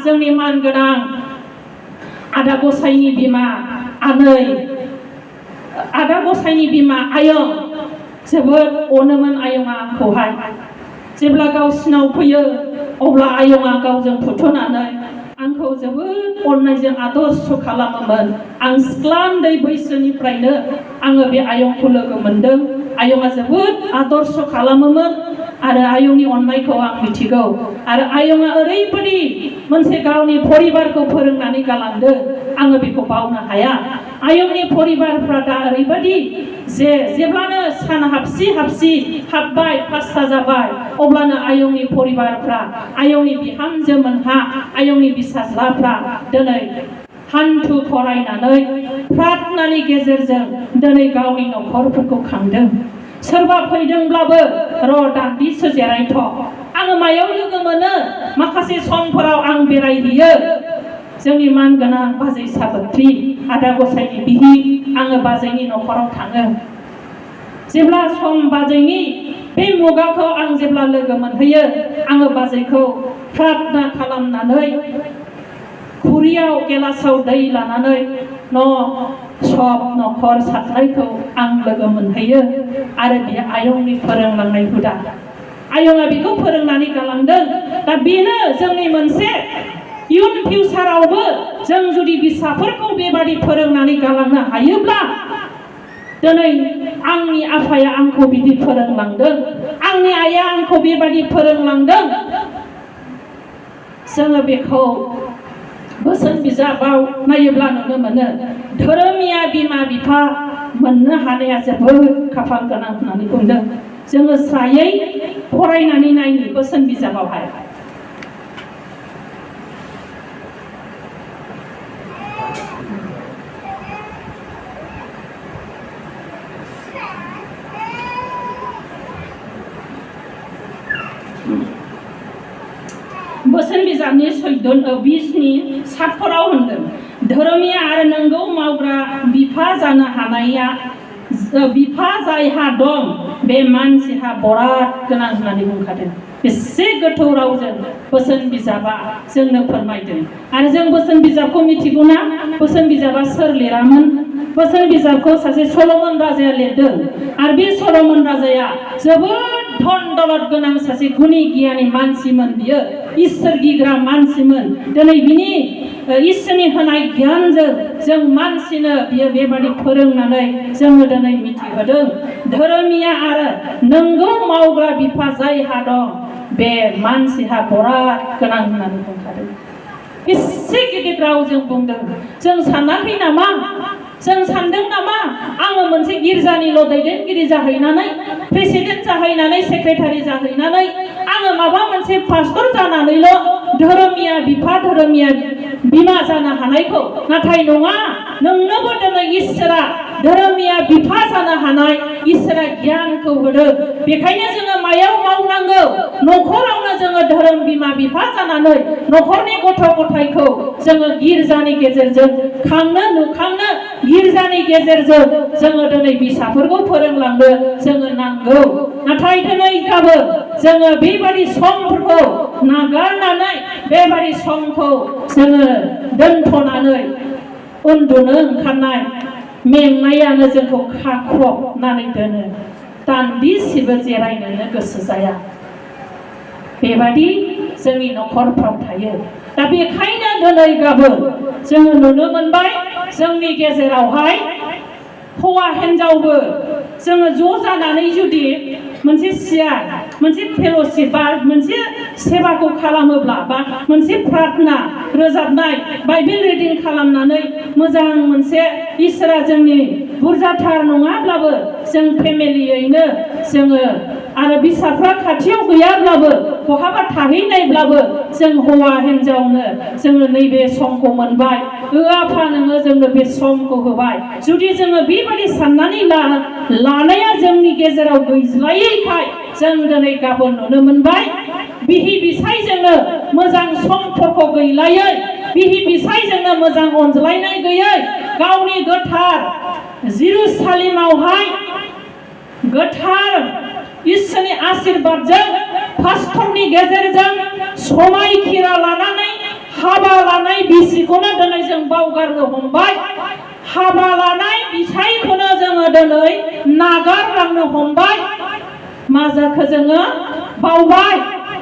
जोंनि मानगोनां आदा गसाइनि बिमा आदा गसाइनि बिमा आयं जोबोद अनोमोन आयंआ आंखौहाय। जेब्ला गावसिनाव फैयो अब्ला आयंआ गावजों फुथुनानै आंखौ जोबोद अननायजों आदर्श खालामोमोन। आं सिख्ला उन्दै बैसोनिफ्रायनो आङो बे आयंखौ लोगो मोनदों। आयंआ जोबोद आदर्श खालामोमोन आरो आयंनि अननायखौ आं मिथिगौ। आरो आयंआ ओरैबायदि मोनसे गावनि परिबारखौ फोरोंनानै गालांदों, आङो बेखौ बावनो हाया। आयंनि परिबारफ्रा दा ओरैबायदि जे जेब्लानो सान हाबसि हाबबाय, 5टा जाबाय, अब्लानो आयंनि परिबारफ्रा, आयंनि बिहामजोमोनहा, आयंनि फिसाज्लाफ्रा दिनै हान्थु खरायनानै प्रार्थनानि गेजेरजों दिनै गावनि न'खरफोरखौ खांदों। सोरबा फैदोंब्लाबो दान्दिसे जिरायथ', आङो मायाव लोगो मोनो? माखासे समफोराव आं बेरायहैयो। जोंनि मानगोनां बाजै साबोथ्रि आदा गसाइनि बिहि, आङो बाजैनि न'खराव थाङो। जेब्ला सम बाजैनि बे मुगाखौ आं जेब्ला लोगो मोनहैयो, आङो बाजैखौ प्रार्थना खालामनानै खुरियाव गेलासाव दै लानानै न'खर साथनायखौ आं लोगो मोनहैयो। आरो बे आयंनि फोरोंलांनाय हुदा, आयंआ बेखौ फोरोंनानै गालांदों। दा बेनो जोंनि मोनसे इयुन फिउचारावबो जों जुदि फिसाफोरखौ बेबादि फोरोंनानै गालांनो हायोब्ला, दिनै आंनि आफाया आंखौ बिदि फोरोंलांदों, आंनि आइया आंखौ बेबायदि फोरोंलांदों। जोङो बेखौ बोसोन बिजाबाव नायोब्ला नुनो मोनो धोरोमिया बिमा बिफा मोननो हानाया जोबोद खाफाल गोनां होननानै बुंदों। जोङो स्रायै फरायनानै नायनि बोसोन बिजाबावहाय। बोसोन बिजाबनि 14:20 होनदों धोरोमिया आरो नंगौ मावग्रा बिफा जानो हानाया बिफा जायहा दं बे मानसिहा बराद गोनां होननानै बुंखादों। बेसे गोथौ रावजों बोसोन बिजाबा जोंनो फोरमायदों। आरो जों बोसोन बिजाबखौ मिथिगौना बोसोन बिजाबा सोर लिरामोन? बोसोन बिजाबखौ सासे सल'मन राजाया लिरदों। आरो बे सल'मन राजाया जोबोद धन दौलत गोनां सासे गुनि गियानि मानसिमोन। बियो इसोर गिग्रा मानसिमोन। दिनै बिनि इसोरनि होनाय गियानजों जों मानसिनो बियो बेबादि फोरोंनानै जोङो दिनै मिथिहोदों धोरोमिया आरो नंगौ मावग्रा बिफा जायहा दं बे मानसिहा बराद गोनां होननानै बुंखादों। एसे गिदिर रावजों बुंदों। जों सानाखै नामा? जों सानदों नामा आङो मोनसे गिर्जानिल' दैदेनगिरि जाहैनानै, प्रेसिडेन्ट जाहैनानै, सेक्रेटारि जाहैनानै, आङो माबा मोनसे पास्टर जानानैल' धोरोमिया बिफा धोरोमिया बिमा जानो हानायखौ? नाथाय नङा, नोंनोबो दिनै इसोरा धोरोमिया बिफा जानो हानाय इसोरा गियानखौ होदों। बेखायनो जोङो मायाव मावनांगौ? न'खरावनो जोङो धोरोम बिमा बिफा जानानै न'खरनि गथ' गथायखौ जोङो गिर्जानि गेजेरजों खांनो नुखांनो, गिर्जानि गेजेरजों जोङो दिनै फिसाफोरखौ फोरोंलांनो जोङो नांगौ। नाथाय दिनै गाबोन जोङो बेबादि समफोरखौ नागारनानै बेबादि समखौ जोङो दोनथ'नानै उन्दुनो ओंखारनाय मेंनायानो जोंखौ खाख्रबनानै दोनो। दान्दिसेबो जिरायनोनो गोसो जाया। बेबादि जोंनि न'खरफ्राव थायो। दा बेखायनो दिनै गाबोन जोङो नुनो मोनबाय जोंनि गेजेरावहाय हौवा हिन्जावबो जोङो ज' जानानै जुदि मोनसे सियार, मोनसे फेल'शिप बा मोनसे सेबाखौ खालामोब्ला, बा मोनसे प्रार्थना रोजाबनाय बाइबेल रिडिं खालामनानै मोजां मोनसे इसोरा जोंनि बुरजाथार नङाब्लाबो जों फेमिलियैनो जोङो आरो फिसाफ्रा खाथियाव गैयाब्लाबो बहाबा थाहैनायब्लाबो जों हौवा हिन्जावनो जोङो नैबे समखौ मोनबाय। आफा नोङो जोंनो बे समखौ होबाय। जुदि जोङो बेबादि साननानै लानाया जोंनि गेजेराव गैज्लायैखाय जों दिनै गाबोन नुनो मोनबाय बिहि बिसायजोंनो मोजां सम्पर्क गैलायै, बिहि बिसायजोंनो मोजां अनज्लायनाय गैयै, गावनि गोथार जेरुसालेमावहाय गोथार इसोरनि आशीर्बादजों पास्टरनि गेजेरजों समायखिरा लानानै हाबा लानाय बिसिखौनो दिनै जों बावगारनो हमबाय। हाबा लानाय बिसायखौनो जोङो दिनै नागारलांनो हमबाय। मा जाखो? जोङो बावबाय।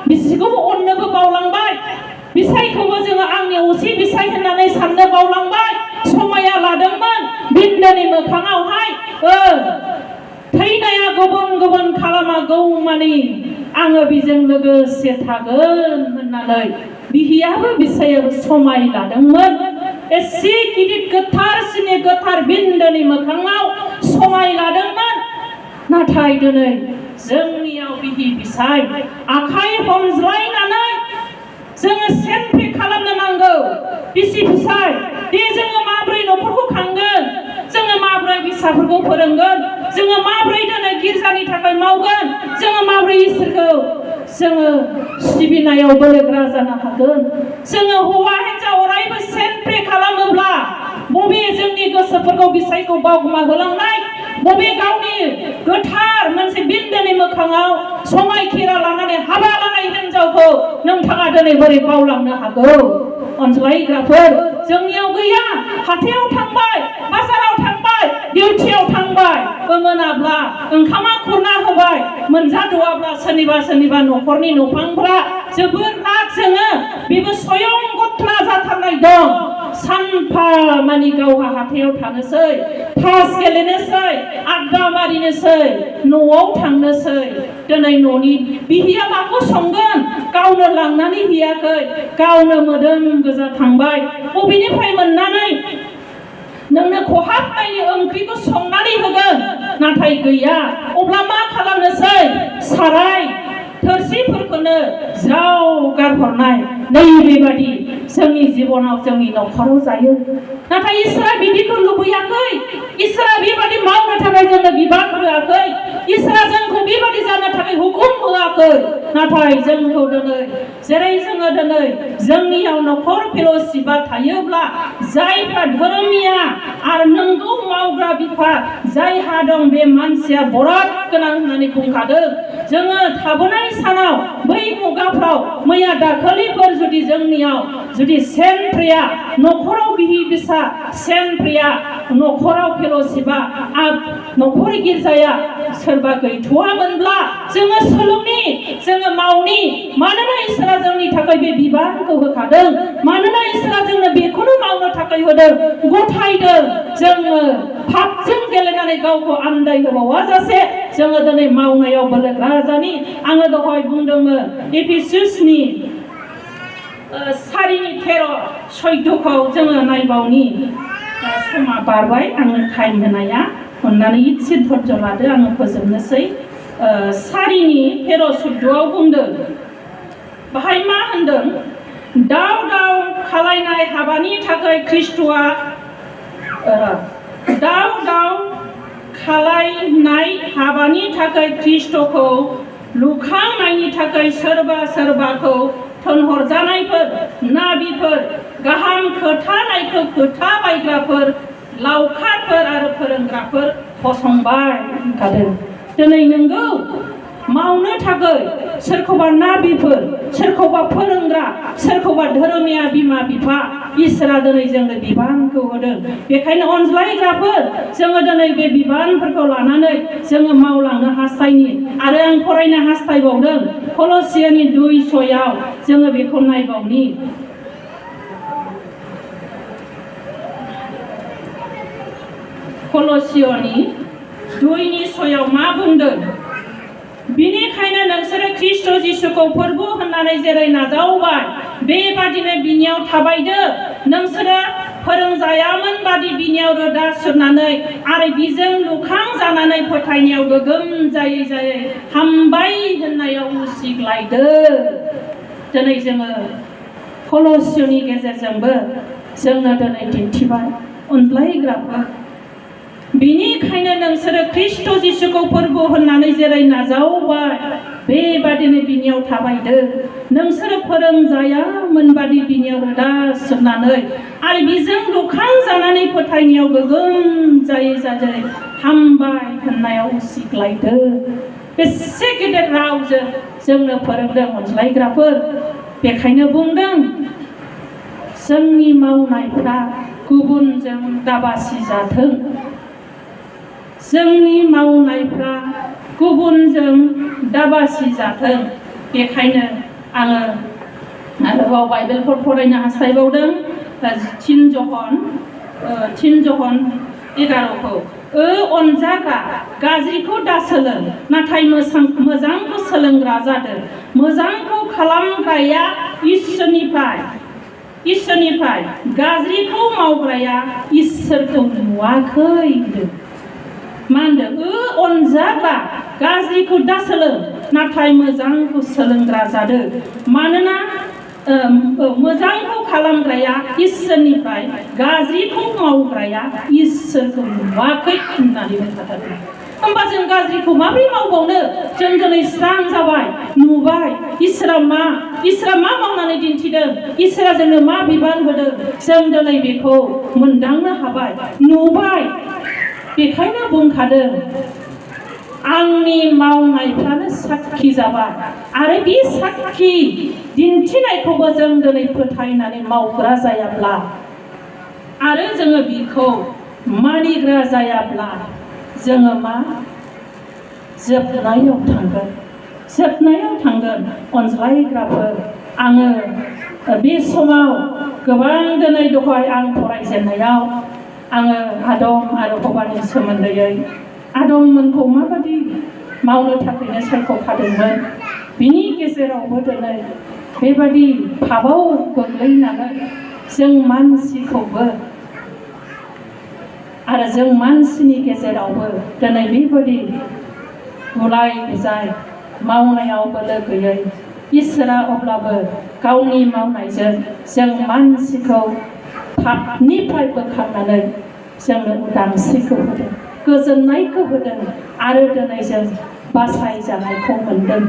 बिसिखौबो अननोबो बावलांबाय। बिसायखौबो जोङो आंनि असे बिसाय होननानै साननो बावलांबाय। समाया लादोंमोन बिन्दोनि मोखाङावहाय थैनाया गुबुन गुबुन खालामागौ मानि आङो बेजों लोगोसे थागोन होननानै बिहियाबो बिसायाबो समाय लादोंमोन। एसे गिदिर गोथारसिनि गोथार बिन्दोनि मोखाङाव समाय लादोंमोन। नाथाय दिनै जोंनियाव बिहि बिसाय आखाइ हमज्लायनानै जोङो सेल्फि खालामनो नांगौ। बिसि फिसाय दे जोङो माब्रै न'खरखौ खांगोन, जोङो माब्रै फिसाफोरखौ फोरोंगोन, जोङो माब्रै दिनै गिर्जानि थाखाय मावगोन, जोङो माब्रै इसोरखौ जोङो सिबिनायाव बोलोग्रा जानो हागोन। जोङो हौवा हिन्जाव अरायबो सेल्फि खालामोब्ला बबे जोंनि गोसोफोरखौ बिसायखौ बावगोमाहोलांनाय, बबे गावनि गोथार मोनसे बिन्दोनि मोखाङाव समायखिरा लानानै हाबा लानाय हिन्जावखौ नोंथाङा दिनै बोरै बावलांनो हागौ? अनज्लायग्राफोर जोंनियाव गैया। हाथायाव थांबाय, बाजाराव थांबाय, डिउटियाव थांबाय मोनाब्ला ओंखामा खुरना होबाय मोनजाद'आब्ला सोरनिबा न'खरनि न'फांफ्रा जोबोर राग जोङो बेबो स्वयं घटना जाथारनाय दं सानफा मानि गावहा हाथायाव थानोसै थास गेलेनोसै आड्डा मारिनोसै न'आव थांनोसै दिनै न'नि बिहिया माखौ संगोन गावनो लांनानै हैयाखै गावनो मोदोम गोजा थांबाय बबेनिफ्राय मोननानै नोंनो खहाबनायनि ओंख्रिखौ संनानै होगोन नाथाय गैया अब्ला मा खालामनोसै साराय थोरसिफोरखौनो ज्राव गारहरनाय नैबेबादि जोंनि जिबनाव जोंनि न'खराव जायो नाथाय इसोरा बिदिखौ लुबैयाखै इसोरा बेबादि मावनो थाखाय जोंनो बिबान होआखै इसोरा जोंखौ बेबादि जानो थाखाय हुकुम होआखै नाथाय जोंखौ दिनै जेरै जोङो दिनै जोंनियाव न'खर फेल'शिपआ थायोब्ला जायफ्रा धोरोमिया आरो नंगौ मावग्रा बिफा जायहा दं बे मानसिया बराद गोनां होननानै बुंखादों जोङो थाबोनाय सानाव बै मुगाफ्राव मैया दाखालिफोर जुदि जोंनियाव जुदि सेन्ट्रिया न'खराव बिहि बिसा सेन्ट्रिया न'खराव फेल'शिपआ न'खर गिर्जाया सोरबा गैथ'वामोनब्ला जोङो सोलोंनि जोङो मावनि मानोना इसोरा जोंनि थाखाय बे बिबानखौ होखादों मानोना इसोरा जोंनो बेखौनो मावनो थाखाय होदों गथायदों जोङो पापजों गेलेनानै गावखौ आन्दाय होबावा जासे जोङो दिनै मावनायाव बोलोग्रा जानि आङो दहाय बुंदोंमोन एफिसुसनि 4:13-14 जोङो नायबावनि समा बारबाय आङो टाइम होनाया अननानै इसे धैर्य लादो आङो फोजोबनोसै 4:13-14 बुंदों बाहाय मा होनदों दाव खालायनाय हाबानि थाखाय ख्रिस्ट'आ दाव खालायनाय हाबानि थाखाय ख्रिस्ट'खौ लुखांनायनि थाखाय सोरबाखौ थोनहरजानायफोर नाबिफोर गाहाम खोथानायखौ खोथा बायग्राफोर लावखारफोर आरो फोरोंग्राफोर फसंबाय होनखादों दिनै नोंगौ मावनो थाखाय सोरखौबा नाबिफोर सोरखौबा फोरोंग्रा सोरखौबा धोरोमिया बिमा बिफा इसोरा दिनै जोंनो बिबानखौ होदों बेखायनो अनज्लायग्राफोर जोङो दिनै बे बिबानफोरखौ लानानै जोङो मावलांनो हास्थायनि आरो आं फरायनो हास्थायबावदों कलसियानि 2:6 जोङो बेखौ नायबावनि कलसियानि 2:6 मा बुंदों बिनिखायनो नोंसोरो ख्रिस्ट' जिसुखौ फोरबो होननानै जेरै नाजावबाय बेबादिनो बिनियाव थाबायदो नोंसोरो फोरोंजायामोन बादि बिनियाव रोदा सुरनानै आरो बिजों लुखां जानानै फोथायनायाव गोगोम जायै हामबाय होननायाव उसिग्लायदो दिनै जोङो कलसियानि गेजेरजोंबो जोंनो दिनै दिन्थिबाय अनज्लायग्राफोर बिनिखायनो नोंसोरो ख्रिस्ट' जिसुखौ फोरबो होननानै जेरै नाजावबाय बेबादिनो बिनियाव थाबायदो नोंसोरो फोरोंजायामोन बादि बिनियाव रोदा सुरनानै आरो बिजों लुखां जानानै फोथायनायाव गोगोम जायै हामबाय होननायाव उसिग्लायदो बेसे गेदेर रावजों जोंनो फोरोंदों अनज्लायग्राफोर बेखायनो बुंदों जोंनि मावनायफ्रा गुबुनजों दाबासि जाथों जोंनि मावनायफ्रा गुबुनजों दाबासि जाथों बेखायनो आङो आरोबाव बाइबेलखौ फरायनो हास्थायबावदों 3 जन 11 अनजाग्रा गाज्रिखौ दासोलों नाथाय मोजांखौ सोलोंग्रा जादों मोजांखौ खालामग्राया इसोरनिफ्राय गाज्रिखौ मावग्राया इसोरखौ नुवाखै मा होनदों अनजाग्रा गाज्रिखौ दासोलों नाथाय मोजांखौ सोलोंग्रा जादों मानोना मोजांखौ खालामग्राया इसोरनिफ्राय गाज्रिखौ मावग्राया इसोरखौ नुवाखै होननानै बुंखादों होमबा जों गाज्रिखौ माबोरै मावबावनो जों दिनै स्रां जाबाय नुबाय इसोरा मा मावनानै दिन्थिदों इसोरा जोंनो मा बिबान होदों जों दिनै बेखौ मोनदांनो हाबाय नुबाय बेखायनो बुंखादों आंनि मावनायफ्रानो साखि जाबाय आरो बे साखि दिन्थिनायखौबो जों दिनै फोथायनानै मावग्रा जायाब्ला आरो जोङो बेखौ मानिग्रा जायाब्ला जोङो मा जोबनायाव थांगोन अनज्लायग्राफोर आङो बे समाव गोबां दिनै दहाय आं फरायजेननायाव आङो आदम आरो हौवानि सोमोन्दै आदममोनखौ माबादि मावनो थाखायनो सायख'खादोंमोन बिनि गेजेरावबो दिनै बेबादि फाबाव गोग्लैनानै जों मानसिखौबो आरो जों मानसिनि गेजेरावबो दिनै बेबादि गुलाय गुजाय मावनायाव बोलो गैयै इसोरा अब्लाबो गावनि मावनायजों जों मानसिखौ पापनिफ्राय बोखारनानै जोंनो उदांस्रिखौ होदों गोजोननायखौ होदों आरो दिनै जों बासायजानायखौ मोनदों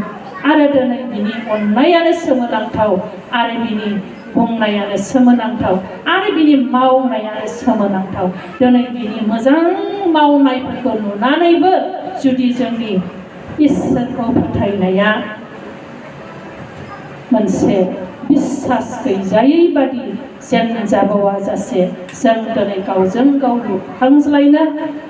आरो दिनै बिनि अननायानो सोमोनांथाव आरो बिनि बुंनायानो सोमोनांथाव आरो बिनि मावनायानो सोमोनांथाव दिनै बिनि मोजां मावनायफोरखौ नुनानैबो जुदि जोंनि इसोरखौ फोथायनाया मोनसे बिसास गैजायै बादि जेन जाबावा जासे जों दिनै गावजों गाव लुखांज्लायनो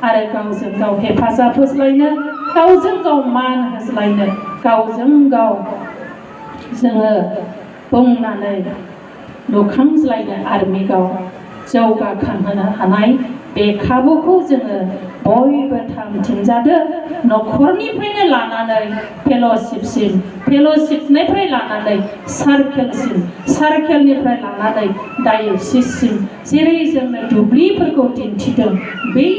आरो गावजों गाव हेफाजाब होज्लायनो गावजों गाव मान होज्लायनो गावजों गाव जोङो बुंनानै लुखांज्लायनो आर्मिगाव जौगाखांहोनो हानाय बे खाबुखौ जोङो बयबो थामथिंजादो न'खरनिफ्रायनो लानानै फेल'शिपनिफ्राय लानानै सार्केलनिफ्राय लानानै डायोसिससिम जेरै जोंनो दुब्लिफोरखौ दिन्थिदों बै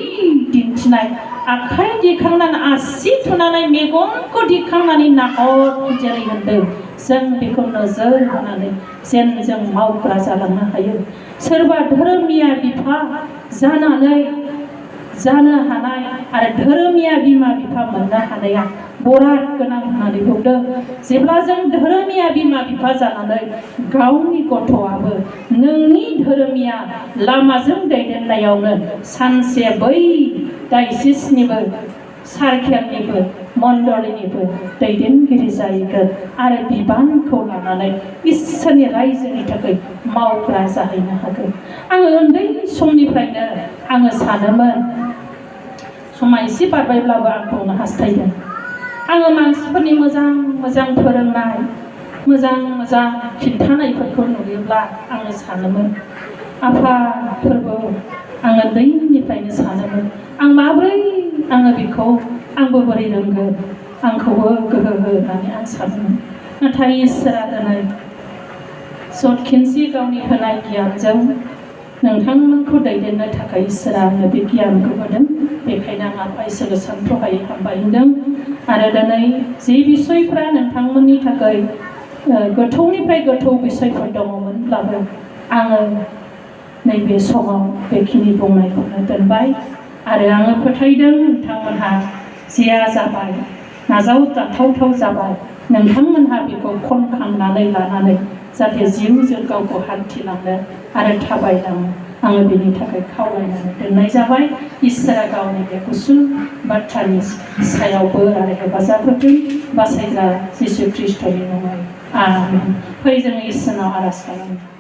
दिन्थिनाय आखाइ दिखांनानै आसि थुनानै मेगनखौ दिखांनानै नाहर जेरै होनदों जों बेखौ नोजोर होनानै जेन जों मावग्रा जालांनो हायो सोरबा धोरोमिया बिफा जानो हानाय आरो धोरोमिया बिमा बिफा मोननो हानाया बराद गोनां होननानै बुंदों जेब्ला जों धोरोमिया बिमा बिफा जानानै गावनि गथ'आबो नोंनि धोरोमिया लामाजों दैदेननायावनो सानसे बै डायसिसनिबो सार्केलनिबो मण्डलिनिबो दैदेनगिरि जाहैगोन आरो बिबानखौ लानानै इसोरनि रायजोनि थाखाय मावग्रा जाहैनो हागोन आङो उन्दै समनिफ्रायनो आङो सानोमोन समा एसे बारबायब्लाबो आं बुंनो हास्थायदों आङो मानसिफोरनि मोजां फोरोंनाय मोजां खिन्थानायफोरखौ नुयोब्ला आङो सानोमोन आफा फोरबो आङो उन्दैनिफ्रायनो सानोमोन आं माब्रै आङो बेखौ आंबो बोरै रोंगोन आंखौबो गोहो होनानै आं सानोमोन नाथाय इसोरा दिनै जतखिनसि गावनि होनाय गियानजों नोंथांमोनखौ दैदेननो थाखाय इसोरा आंनो बे गियानखौ होदों बेखायनो आं आफा इसोरखौ सानथ्र'हायै हामबाय होनदों आरो दिनै जे बिसयफ्रा नोंथांमोननि थाखाय गोथौनिफ्राय गोथौ बिसयफोर दङमोनब्लाबो आङो नैबे समाव बेखिनि बुंनायखौनो दोनबाय आरो आङो फोथायदों नोंथांमोनहा जेया जाबाय नाजावजाथावथाव जाबाय नोंथांमोनहा बेखौ खनखांनानै लानानै जाहाथे जिउजों गावखौ हान्थिलांनो आरो थाबायलाङो आङो बेनि थाखाय खावलायनानै दोननाय जाबाय इसोरा गावनि बे गुसुं बाथ्रानि सायाव बोर आरो हेफाजाब होथों बासायग्रा जिसु ख्रिस्ट'नि मुङै आमेन फै जोङो इसोरनाव आरज खालामो